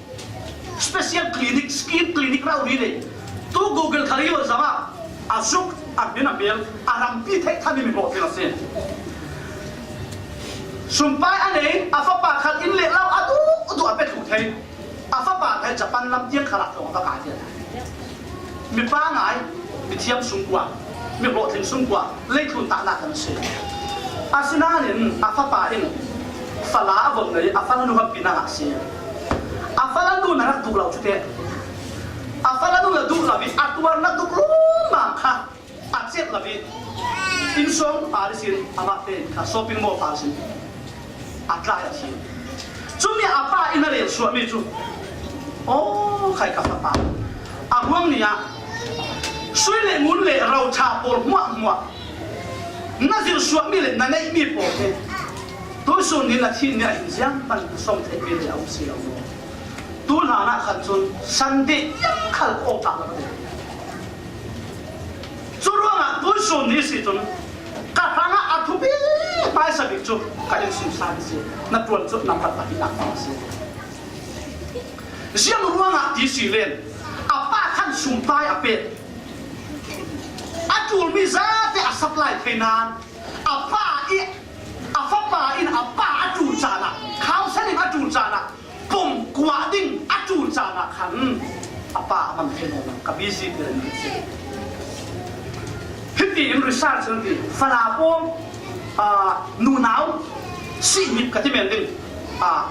special clinic, skin clinic rauh rih nei. Tu Google khal i zam ah a zuk, a hmin a mel, a rampi theih kha mi mi hlawhtling a si. Sumpai a nei, a fapa khal inn le lo a duh duh a pe thluh thei. A fapa khal Japan lam tiang khal ah thawng a va kai tiah. Mipa ngai, mithiam sungkua, mihlawhtling sungkua, leitlun tahnak kan si. Asinain a fapa in fala a von nei, a fala nu hampi na ngah si. A fala nu na rak duh lo cu te. A fala nu na duh lo i a tuar na duh lawmmam kha a cet lo i innsawng par ihsin amah tein kha shopping mall par ihsin a tlai a si. Cumi a pa in a rel suahmi cu, aw, khai ka fapa, a ruang ni ah sui le ngun le roṭha pawl hmuahhmuah na zir suahmi le na neihmi pawl hi tuisun ni na thih ni ah hin ziang pan sawm theihmi le a um si lo maw? Tu hlan ah khan cun Sunday tiang khal ka aw tlak lo. Cu ruangah tuisun ni si cun ka hrangah a thupi hmaisa bik cu ka innsungsang si, na ṭuan cu nambat pahnih a si. Ziang ruangah ti si len a pa khan sumpai a pek, a ṭulmi zate a supply thei nan a pa i, a fapa in a pa a ṭul caan ah, counseling a ṭul caan ah, pom kuah ding a ṭul caan ah khan a pa a man thei nawn lo, ka busy ti reng si. Hiti in research an ti, fala pawl, aa, nunau sihnip ka ti men ding, aa,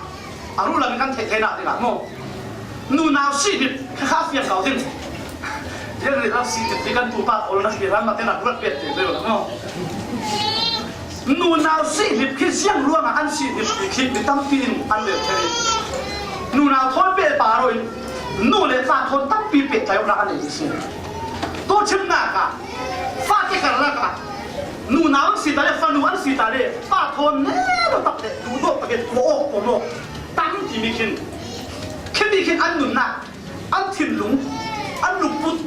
a ruh lam in kan theih theinak dingah maw? Nunau sihnip kha kha fiang ko ding. Ziang nih lam sihnip ti kan tupa pawl na fiang lam na te na ruat pek te maw? Nunau sihnip khi ziang ruangah an sihnip ti khi mi tampi in an lel thei. Nunau thawn peh pa ro in nu le pa thawn tampi peh tlaihawknak an nei si. Tu chimnak ah fate karlak ah nunau an si ta le fanu an si ta le pa thawn ne lo tak le duhdawk tak le kua awk pom awk tam timi khin, khimi khin an nunnak, an thinlung, an lungput,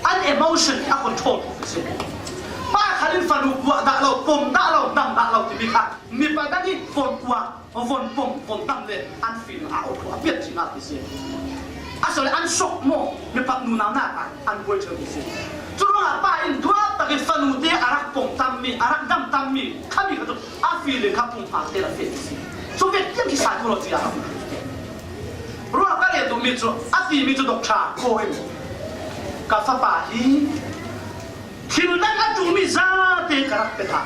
an emotion a control tuk a si. Pa khal in fanu kuah dah lo, pom dah lo, dam dah lo timi kha mipa dang i von kuah, von pom, von dam le an feeling a awk a piat chin a ti si. A si le an sok maw, mipa nunau nak a an buai ṭheu ti si. Curuangah pa in duak tak i fanu te a rak pom tammi, a rak dam tammi khami kha cu a feeling kha pumpak te a feh ti si. Tu vek tiang khi sai tu lo cia. Ruah ka rel duhmi cu, a timi cu Doctor Ko in, ka fapa hi thil dang a ṭulmi zate ka rak pe ta.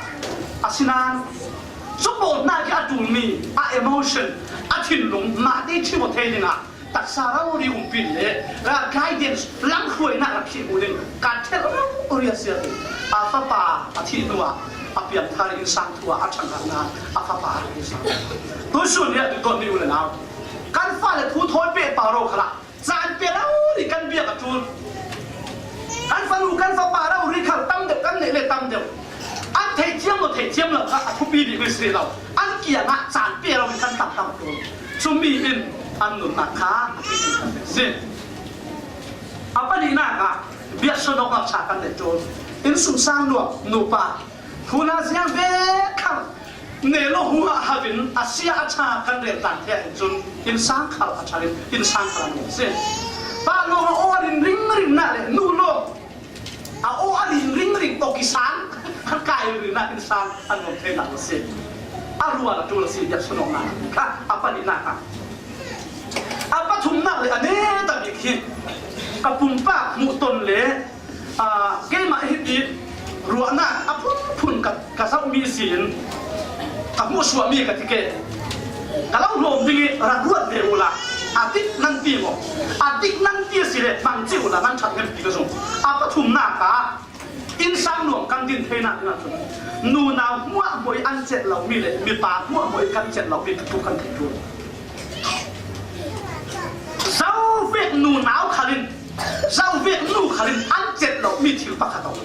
Asinain cu pawl hna khi a ṭulmi a emotion, a thinlung mah te ṭhim aw thei dingah taksa rori umpi le, ah, guidance, lamhruainak rak khih hmuh ding ka ṭhelh rori a si. A fapa a thih hnuah a piangthar innsang thu ah a ṭhangkhat nain a fapa a rak innsang. Tuisun hi a duhdawtmi u le nau, kan fale thu thawi pehpar aw khalah caan pe rori kan biak a ṭul. Kan fanu, kan fapa rori khal tam deuh kan neih le tam deuh. An theithiam lo, theithiam lo kha a thupi dih mi si lo. An kiangah caan pe rori kan tam tam a ṭul. Cumi in an nunnak kha a si. A pahnihnak ah biaksuan awknak ṭha kan neih ṭul. Innsungsang nuam, nupa, huna ziang ve khal ne lo hu ah hau in a sia a ṭha kan rel tlang thei ahcun innsang khal a ṭhal in innsang khal a nuam a si. Pa lawng a aw a rin ringring nak le nu lawng a aw a rin ringring awk i sang khan kai ringring nak innsang a nuam thei nak a si. A rual a ṭul a si, biaksuan awknak kha a pahnihnak ah. A pathumnak le a neta bik hi ka pumpak hmuh ton le, aa, keimah hiti ruahnak a phunphun ka, ka zohmi si in ka hmuhsuahmi ka ti ke. Ka lo hlawm ding i rak ruat ve uhla, a dik nan ti maw? A dik nan ti a si le hmang ci uhla nan ṭhat ngen ti ka zong. A pathumnak ah innsang nuam kan din theinak dingah cun nunau hmuahhmuah i an celh lomi le mipa hmuahhmuah i kan celh lomi thuthu kan theih ṭul. Zovek nunau khal in, zovek nu khal in an celh lomi thil pakhat a um.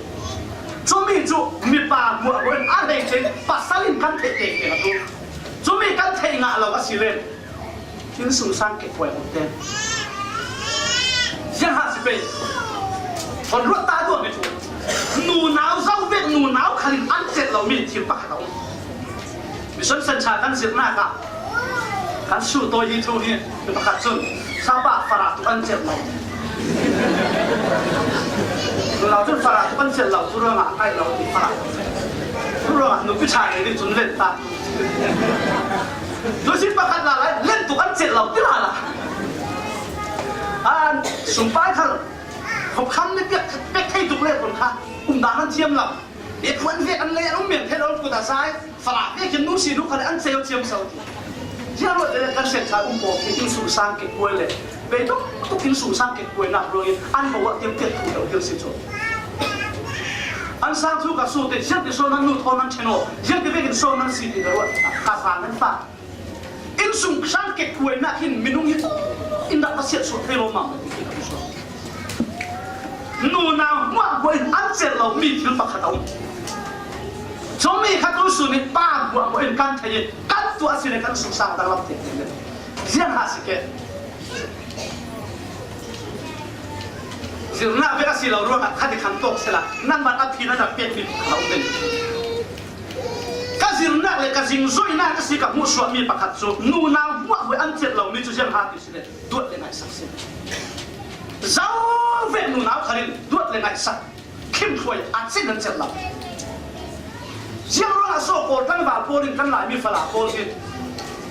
Cumi cu mipa hmuahhmuah in a hleice pasal in kan theih te a ṭul. Cumi kan theih ngah lo a si le innsungsang kekkuai a um te. Ziang hlah si pei. Hon ruat ta duahmi cu nunau zovek nunau khal in an celh lomi thil pakhat a um. Mission Centre kan zirhnak ah kan suhtawi hi thu hi. Mi pakhat cun sapa fara tuk an celh lo. Nunau cun fara tuk an celh lo, cu ruangah a kaih lo ti fara. Cu ruangah nupi ṭha ngei dih cun len ta. Tuisin pakhat la lai, len tuk an celh lo ti la la. An sumpai khal, hopkham le pek, pek thei tuk le kun kha, umdan an thiam lo. E khuan vek an lei, an um men thei lo, kut a sai, fala vek in nu si nu khal an ceu thiam so ti. Ziang ruat le kan set ṭha um pawl khi innsungsang kekkuai le, bei tuk tuk innsungsang kekkuainak ruangin an bawa tiang tiang thu deuh dil si cu. An sang thu ka su te, ziang ti so nan nu thawn nan ṭhen aw, ziang ti vekin so nan si ti ka ruat, ka sa nan fa. Innsungsang kekkuainak hin minung hi in dah a siat suak thei lo mah ti ka hmu suak. Nunau hmuahhmuah in an celh lomi thil pakhat a um. Cumi kha tuisun i pa hmuahhmuah in kan theih i kan tuah a si le kan sungsang dang lam te te le. Ziang ha si ke. Zirhnak vek a si lo ruangah kha ti khan tawk sila. Nangmah a phin a rak pekmi pakhat a um ding. Ka zirhnak le ka zingzoinak a si ka hmuhsuahmi pakhat cu nunau hmuahhmuah an celh lomi cu ziang ha ti si le duat le ngaihsak si. Zovek nunau khal in duat le ngaihsak khimhruai a cin an celh lo. Ziang ruangah so Kawl tlangval pawl in kan Laimi fala pawl hi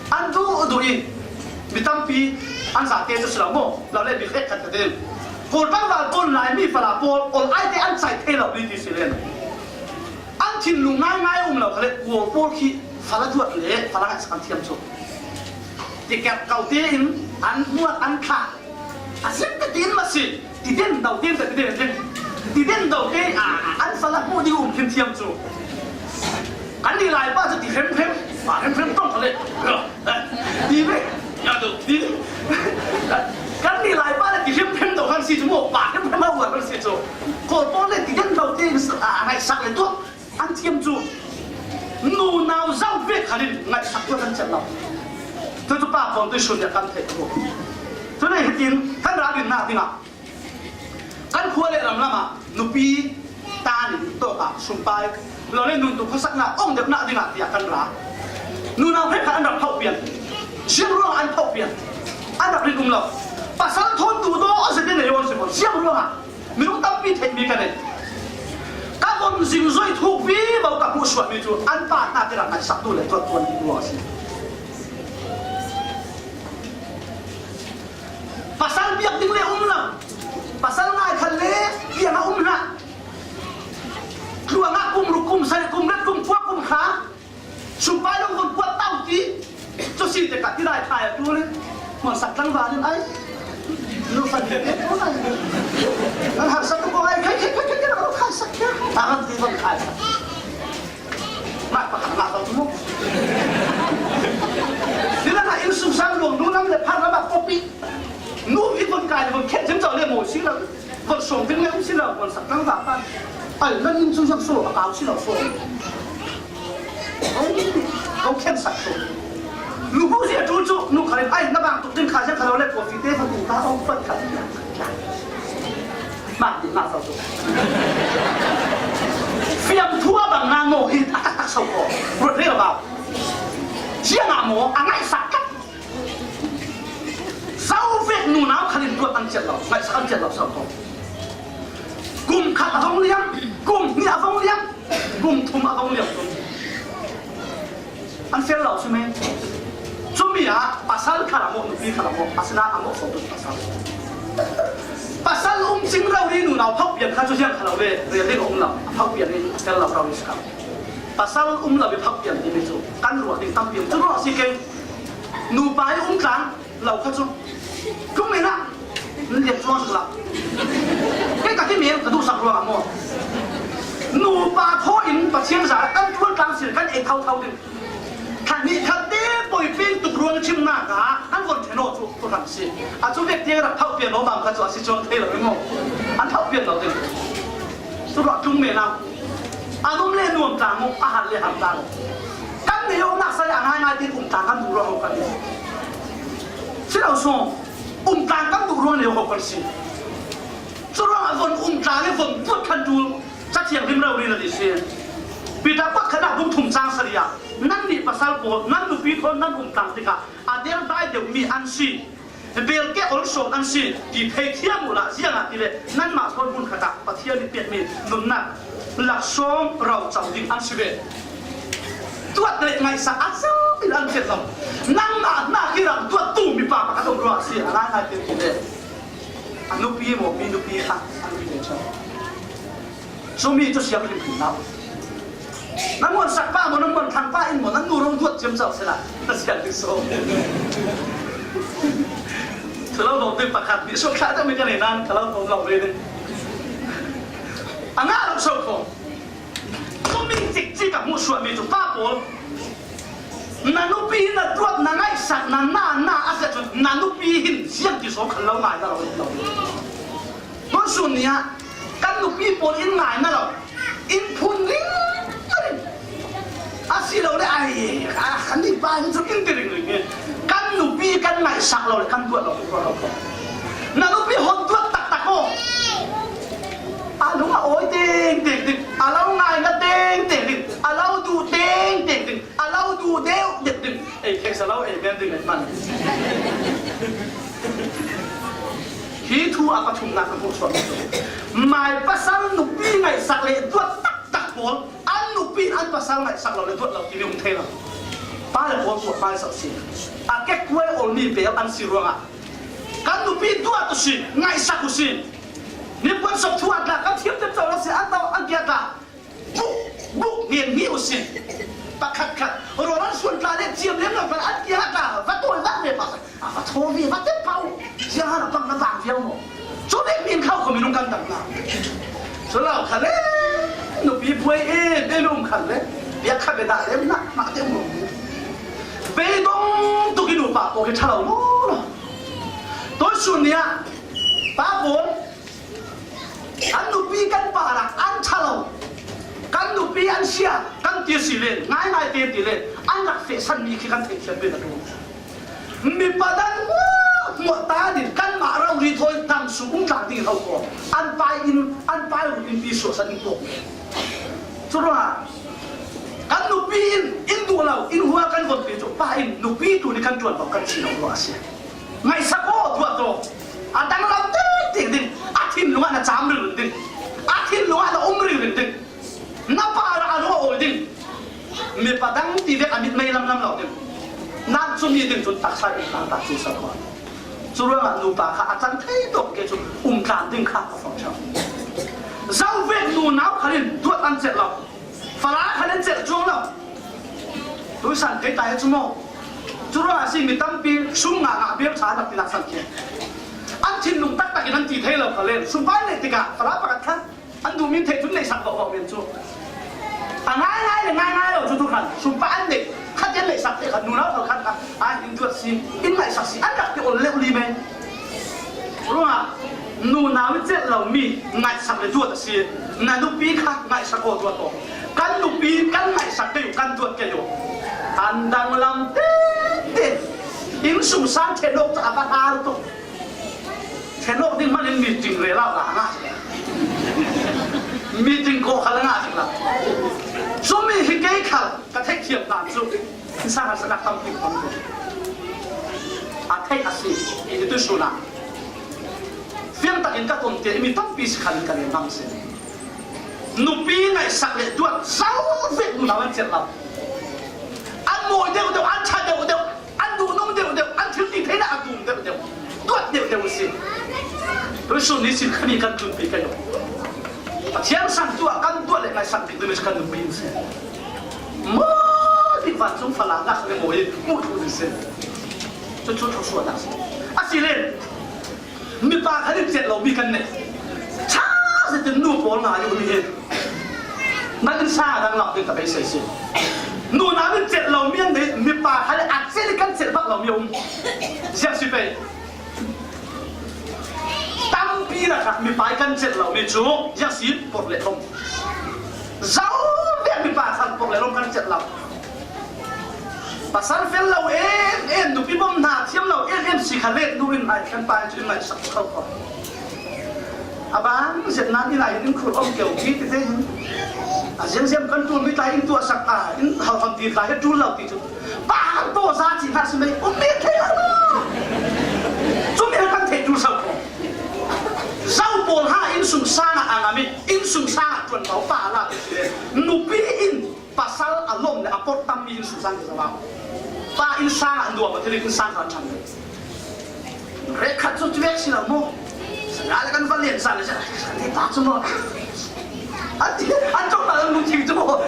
an duh duh i mi tampi an zate cu si lo maw? Lo le mi hrek khat ka ti. Kawl tlangval pawl Laimi fala pawl ol ai te an cai thei lo dih ti si len. An thinlung ngaingai a um lo kha le, Kawl pawl khi fala duat le fala ngaihsak an thiam cu. Ti kerh ko tein an hmuat an thlah. A ziam ka tin ma si. Ti den do tein ka ti den den. Ti den do te a an fala hmuh ding um khin thiam cu. Kan ni lai pa cu ti hrem hrem, pa hrem hrem tong kha le. Ti ve, ya do ti. Kan ni lai pa le ti hrem hrem do kan si cu maw, pa hrem hrem a uar kan si cu. Kawl pawl le ti den do tein a ngaihsak le tuak. An thiam cu nunau zau vek khal in ngaihsak tuah kan celh lo. Cucu pa pawl tuisun nih kan theih tuk. Cun hitin kan ralrinnak dingah kan khua le ramlam ah nupi tan in tawk ah sumpai lo le nun tu khuasaknak ong deuhnak dingah tiah kan ra. Nunau hrekkhat an rak phoh pian. Ziang ruangah an phoh pian. An rak rin um lo. Pasal thawn tu daw a zet in a yawn si ko. Ziang ruangah Minung tampi theihmi ka nei. Ka von zingzoi thukpi bo ka hmuhsuahmi cu an pa hna te rak ngaihsaktu le tuantu an dih ruang a si. Kan va din ai. Nu fan ke ko ai. Kan harsa ko ai, kai kai kai kai, ko khai sak ya. Tangan di bang khai sak. Mak pa kan mak tu mo. Ni la na in sum sang luang nu nam le phar na ba kopi. Nu i kon kai kon khen jem chau le mo si la. Kon song tin ngai si la kon sak tang ba pa. Ai nan in sum sang so a kau si la so. Kau khen sak so. Lu bu si a tu chu nu khai ai na bang tu tin khai jem kha lo le kopi te fa tu ta ong pat kha. Mak ti mak sau tu. Fiam thu a bang na mo hi a tak tak sau ko. Ruat rel a bau. Sia na mo a ngai sak tak. Sau vek nu nau khan in tuat an chiat lo, ngai sak an chiat lo sau ko. Kum khat a vong liam, kum ni a vong liam, kum thum a vong liam kum. An fel lo si me. Chumi a pasal khat a mo, nupi khat a mo, a sina a mo so tu pasal. Pasal um ching rau ri nu nau phak pian kha chu hiam kha lo le, re le um lo, phak pian ni fel lo rau ri ska. Pasal um lo bi phak pian ni mi chu. Kan ruah ding tam pian chu ruah si ke. Nu pai um tlang lo kha chu. Kum me na. Lian chuang suk la. Kei ka ti mel ka duh sak ruang a maw. Nupa thaw in Pathian za kan tuan tlang sir kan ei thau thau ding. Khan ni khat te poi peng tuk ruang chim na ka an von theno chu tu ram si. A chu vek tiang rak thau pian lo bang ka chu a si chuang thei lo maw. An thau pian lo ding. Tu rak tung me na. A num le nuam tlang maw, a hat le ham tlang. Kan nei om nak sa le a ngai ngai tin um tlang kan du ruang ho kan ni. Si lo so. Um tlang kan du ruang nei ho kan si. Churuangah von um tlang le von puat khan tul Cathiang rim rau rin a ti si. Peter pakhatna bung thum chang sarih ah, nan nih pasal pawl, nan nupi thawn nan um tlang tikah a del dai deuh mi an si. Belkeh olsawn an si ti thei thiam uhla, ziangahtile nanmah thawn hmun khatah Pathian nih piakmi nunnak laksawng rauchau ding an si ve. Tuat le ngaihsak a chau in an thiat lo. Nangmah hna khi ram tuat tu mipa pakhat om rua a si a, a nai nai te ti ve. A nupi maw, mi nupi kha, a nupi ve chau. Chumi chu siam hrimhrim hna. Nan muan sak pa maw, nan muan thlang pa in maw, nan nu rong duat ciam chau sela. Na siam ding so. Thalo bawm ding pakhat, nih suak thlah deuh mi ka nei nan, thalo bawm lo ve ding. A ngah lo so kho. Chumi cikcik a hmuhsuahmi cu pa pawl, na nupi na tuat, na ngaihsak, na na, na a si ahcun, na nupi hin siam ti so khan lo ngai na lo, lo. Tuan sun ni ah kan nupi pawl in ngai na lo, in phun ring ring. A si lo le ai, a kan ni pa hin cu in ti ring ring. Kan nupi kan ngaihsak lo le kan tuat lo, tuat lo. Na nupi hon tuat taktak aw. A lung a awi teng teng ding, a lo ngaina teng teng ding, a lo duh teng teng ding, a lo duh deuh deuh ding. Ei, theih si lo, ei, men ding, ei, man. Hi thu a pathumnak ka hmuh suak. Mai pasal nupi ngaihsak le duat taktak pawl, an nupi in an pasal ngaihsak lo le duat lo timi um thei lo. Pa le pawl tuah hmaisa si. A kekkuai olmi bel an si ruangah kan nupi duat u si, ngaihsak u si. Nipuan sawm thu a tla, kan thiam tek cawk lo si, an tau, an kia tla. Buk, buk ngen mi u si. Pakhat khat, rawl an suan tla le ciam lem lo, an kia tla, va tawi vak ve pa. A va thaw ve, va tep pau. Ziang han a pang na bang viau maw. Cu nek min khau kho minung kan dam na. Cu lo kha le, nupi puai e, be lum khan le. Bia kha be dah le, nak, nak te mu. Beidong tuk i nupa pawh hi ṭha lo law law. Tuisun ni ah pa pawl, kan nupi kan parah an ṭha lo, kan nupi an sia, kan ti si le, ngai ngai te ti le, an rak fehsan mi khi kan theih thiam ve na tu. Mipa dang hmuahhmuah ta din kanmah rori thawi dam sung um tlang ding ho ko. An pai in, an pai run in pi suahsan in pawk. Curuangah kan nupi in, in duh lo, in hua kan vonpi cu pa in nupi tu ni kan ṭuan lo kan si lo ruah a si. Ngaihsak aw, tuah taw. A danglam tengteng ding, a thinlung ah na cam ringring ding, a thinlung ah na um ringring ding, na parah a lung a awi ding. Mipa dang ti vek a mit mei lamlam lo ding. Nak cu mi ding cun taksa in tlang tak cu sa tuah. Curuangah nupa kha a cang thei dawk ke cu um tlan ding kha a fang ṭheu. Zo vek nunau khal in duat an celh lo. Fala khal in celh cuang lo. Tuisan kei ta hi cu maw? Curuangah si mi tampi sum ngah ngah bel ṭha an rak ti laksak khin. An thinlung taktakin an ti thei lo kha len. Sumpa an neih tikah fala pakhat kha an duhmi theih cun neihsak bauh bauh men cu. A ngaingai le ngaingai lo cu tu khan sumpa an neih khat in neihsak te khan nunau khal khan kha ai in duat si, in ngaihsak si an rak ti ol leuh li men. Ruangah nunau i celh lomi ngaihsak le duat a si. Na nupi kha ngaihsak aw, duat aw. Kan nupi kan ngaihsak kei uh, kan duat kei uh. An danglam tete. Inn sung sang ṭhen awk cu a va har tuk. Ṭhen awk ding hmanin meeting rel ah a ngah. Meeting kawh khal a ngah tuk lo. Cumi hi kei khal ka theihthiam hlan cu. Innsang harsatnak tampi a pom ko. A theih a si, i tuihsun ah. Fiang takin ka tom te, mi tampi si khan ka lem hmang si. Nupi ngaihsak le duat zo vek nunau an celh lo. An mawi deuh deuh, an ṭha deuh deuh, an duhnung deuh deuh, an thil ti theihnak a tum deuh deuh, duat deuh deuh a si. Tuihsun ni sin khami kan tlunpi ka duh. Pathian san tu ah kan duat le ngaihsak bik ding kan nupi si. Maw, ti vancung fala nak le mawi, mu thu ni si. Cu cu thawsuahnak si. A si len, mipa kha nih celh lomi kan nei. Ṭha zetin nu pawl ngai uh mi hi. Nan inn sang a dang lam ding ka beisei si. Nunau nih celh lomi an nei, mipa kha le a celh i kan celh bak lomi a um. Ziang si pei. Tampi lakah mipa i kan celh lomi cu ziang si, por le lom. Zo vek mipa khan por le lom kan celh lo. Pasal fel lo em em, nupi bawm hna thiam lo em em si kha le, nu in ai kan pa in cu in ngaihsak kho kho. A bang zet nan in ai in khur om keu ti ti te hin. A ziam ziam kan ṭul mi tlai in tuahsak a, in hauham ti tlai hi ṭul lo ti cu. Pa han taw za cih hna si mei, um mi thei lo. Cumi kan theih ṭul so kho. Zo pawl ha inn sung sang ah a ngam i, inn sung sang ah ṭuanvo pa a la ti si le. Nupi in pasal a lawm le a porh tammi inn sung sang hi zo lo. Pa inn sang ah nuam a thil inn sang kha ṭhan lo. Rek khat cu cuek si lo maw? Saya le kan va lian san le kan pa cu maw? An ti, an ṭong lo an lungthim cu maw?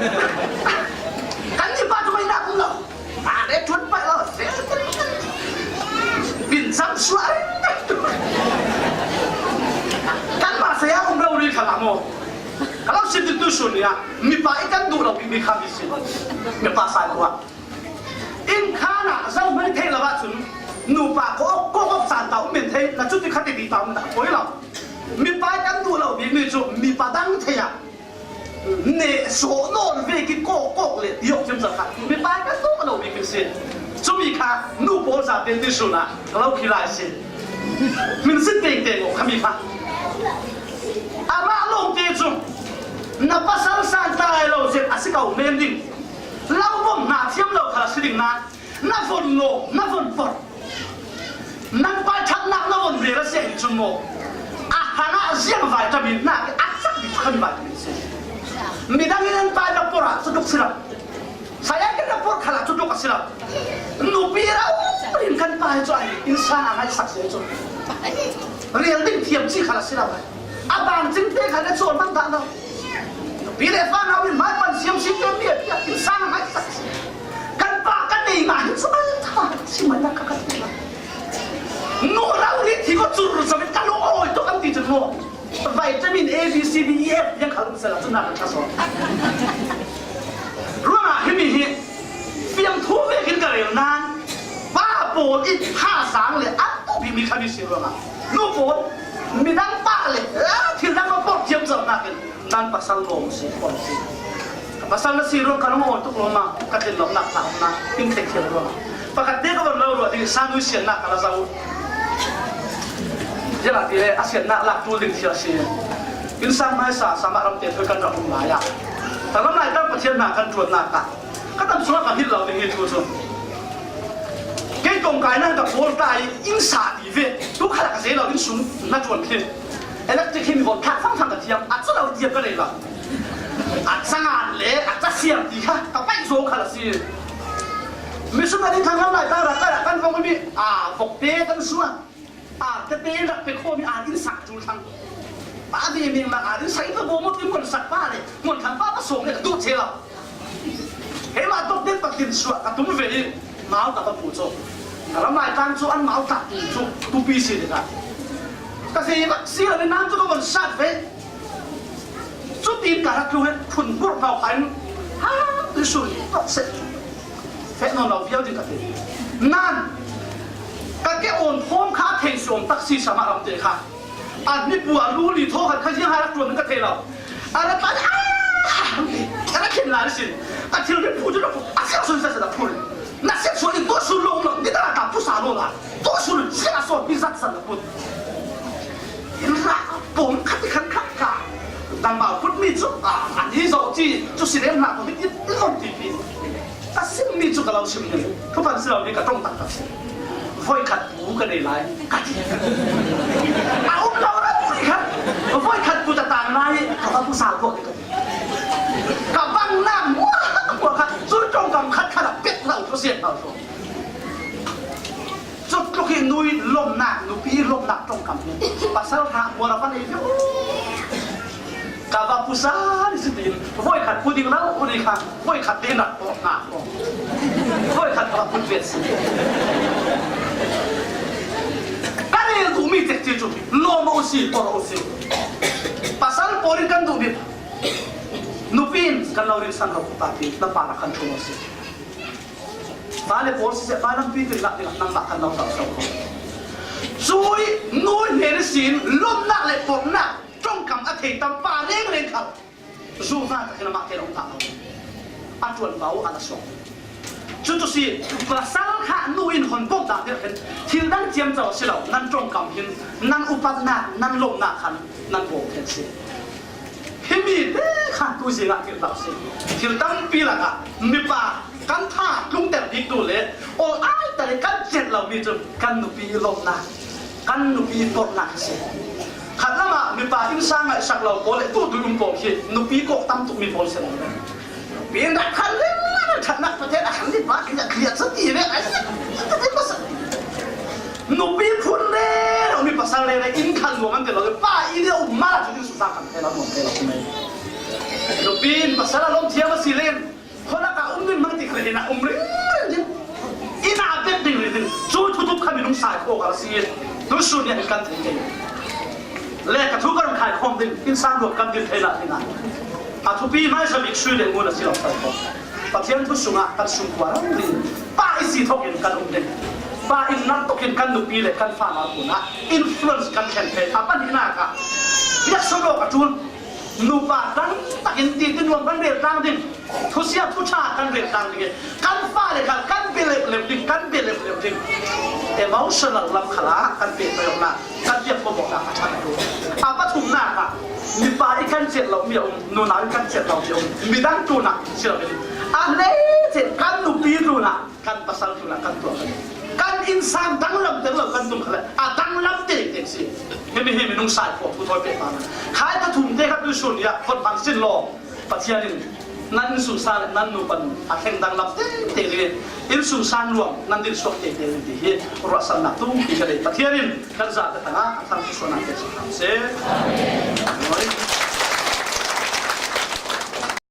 Kan ni pa cu mei nak um lo. Mah le ṭuan paih lo. Bin cam suah. Kanmah saya um rori kha la maw? Ka lo sim tu sun ni ah mipa i kan duh lo mi kha mi si. Mipa sai khua. Inn khan ah zohmanh theih lo ahcun nupa kawk kawk awk caan ta um men thei, na cuti kha ti ta um dah poi lo. Mipa i kan duh lo mi, mi cu mipa dang thei ah. Neh sawh nawn ve ki kawk kawk le ti awk cimco kha mipa kan tuah lo bik si. Cumi kha nu pawl zate ti sun ah ka lo khi lai si. Min si tengteng aw khami kha. Amah lawngte cu na pasal sang tlai lo zet a si ko men ding. Lo bawm hna thiam lo kha a si ding nain na von lawm, na von porh. Nan pa ṭhatnak na von rel a si ahih cun maw? A hrangah ziang vitamin hna a cak bik khan vitamin si. Midang in an pa na porh ah cutluk si lo. Saya kan na porh khal ah cutluk a si lo. Nupi rau in kan pa hi cu ai inn sang a ngaihsak si cu. Rel ding thiam ci khal a si lo. A bang cingte khal na cawn bang dah lo. Nupi le fa nau in mai pan siam si te mi a inn sang a ngaihsak si. Kan pa kan nei ma hi cu ai ta si man na ka ka ti lo. Nu rau ri thi ko cur cam in ka lung awi tuk an ti cun maw? Vitamin A, B, C, D, E, F, yang kha lung sela cun na kan ṭha sawn. Ruangah himi hi fiang thu vekin ka rel nain pa pawl in ha sang le an tu bik mi kha mi si ruangah nu pawl midang pa le a thil dang a porh thiam cawk nakin nan pasal lawm si, porh si. Ka pasal na si ruang ka lung awi tuk lo ma, ka tlin lawmhnak hna um na, in theih thiam ruang. Pakhat te ka von lo ruah ding, sa nui siannak ka la zoh. Ziangahtile a siannak lak ṭul ding thil a si. Inn sang hmaisa, sa mah ram te thoi kan rak um lai ah. Ka lam lai kan Pathian hna kan ṭuannak ah ka tam chungah ka hngilh lo ding hi thu cu. Kei kong kai nan ka pawl ta i inn sa ti ve. Tu kha ka zei lo, inn sung na ṭuan khi. Electric hi mi von thlak fangfang ka thiam, a cu lo tiam ka rei lo. A cangan le a casiam ti kha ka paih zo kha a si. Missionary thanglam lai tang rak kan vong mi a vok te kan suah. A tete in rak pe khawh mi a inn sak tul thang. Pa ve mi ma a inn sak in ka bawm ti muan sak pa le muan thang pa pa sawm le ka duh che lo. Keimah tok den Pathian suah ka tum ve i Mau ka va pu chu. Ka lam lai tang chu an mau tak ti chu tupi si le ka. Ka sei vak si la ni nan chu ka von sat ve. Chu tin ka rak lu he phun bur mau khan. Ha, ni sun to se. Fe no no viau di ka ti. Nan. Ka ke on hom kha thei som tak si sama ram te kha. A ni pu a lu li tho khat kha jiang ha rak tuan ka thei lo. A la pa a, a la khin la sin. A thil ri phu chu a siang sun sa sa da phu. Na sep so in to su lo lo ni da ta pu sa lo la. To su sa so pi zat sa da pu. In ra pom khat khan khat ka. Dang ba put mi chu a, a ni zo chi chu si lem na ko ni ti lo ti pi. Ka sim mi chu ka lo sim ni. Thu pan si lo ni ka tong tak tak si. Voi khat pu ka nei lai. Ka ti. A um lo ra pu ni kha. Voi khat pu ta tang lai. Ka ba pu sa ko ni ka ti. Ka bang na mua mua kha. Chu tong kam khat khat a pet lo chu sian lo chu. Chu tluk hi nui lomna, nupi lomna tong kam ni. Pasal ha mua la pa nei. Ka va pu sa ni si tin. Voi khat pu ding lo u ni kha. Voi khat te na ko na ko. Voi khat ka va pu vet si. Ka rel duh mi tek ti chu. Lom u si, por u si. Pasal por in kan duh bik. Nupi in kan lo ring san lo pa ti. Na pa na kan thu u si. Pa le por si se pa lam pi ti la ti la nang ba kan lo ta so. Chui nui ne ni sin lomna le porna. Tong kam a thei tam pa reng reng khal. Zu va ta khin ma te long ta lo. A tuan bau a la so. Chu tu si, pasal kha nu in hon bok ta te khin. Thil dang chiam chau si lo, nan tong kam hin, nan upat na, nan lom na khan, nan bok khen si. Hi mi te kha tu si nga thil dang si. Thil dang pi la ka, mi pa, kan tha tlung ter dik tu le, ol ai ta le kan chet lo mi chu, kan nupi lom na. Kan nupi porna kha si. Khat lama mipa innsang ngaihsak lo pawl le tu tui um pawl khi nupi kawk tam tuk mi pawl si lo. Nupi in rak khan le, thatnak Pathian a khan ni pa khi a khi a sa ti ve ai sa. Nupi phun le, lo mi pasal le, in khan lo man te lo, pa i le um ma chu din su ta kan te lo, te lo. Nupi in pasal a lom thiam a si len. Khawlak ah um ding mang ti kha le, inn ah um ringring ding. Inn ah bek ding ringring. Chu thutup kha minung sai khawk a si. Tusun nih kan thei kei. Le ka thu kan khai khawm ding, innsang duak kan dil thei lah ding a. A thupi mai sa bik sui le ngun a si lo sai khawk. Pathian thu sungah kan sungkua ringring. Pa i si thokin kan um ding. Pa in nang tokin kan nupi le kan fa mal kun ah influence kan khen thei. A pan hi nak a. Biak solo ka tul. Nupa dang takin ti tin nuam kan rel tang ding. Thusia thucha kan rel tang ding. Kan fa le khal kan be lep lep ding, kan be lep lep ding. Emotional lam khala kan be toyok na, kan be ko bok na ka chan tu. A pathum na ka. Mipa i kan chet lo mi um, nuna i kan chet lo mi um. Midang tu na sila. A nei chet kan nupi tu na. Kan pasal tu na kan tuak. Kan innsang danglam teng lo kan tum kha le. A danglam teng teng si. Himi himi nung sai ko tu thoi pe pa. Khai pathum te kha tu sun ya kon pan sin lo. Pathian in nan innsungsang nan nupa a thleng danglam teng teng le. Innsungsang luang nan dil suak teng teng ti hi. Ruahsanna tum pi ka le. Pathian in kan za ka tanga a thang tu suan a te sa se.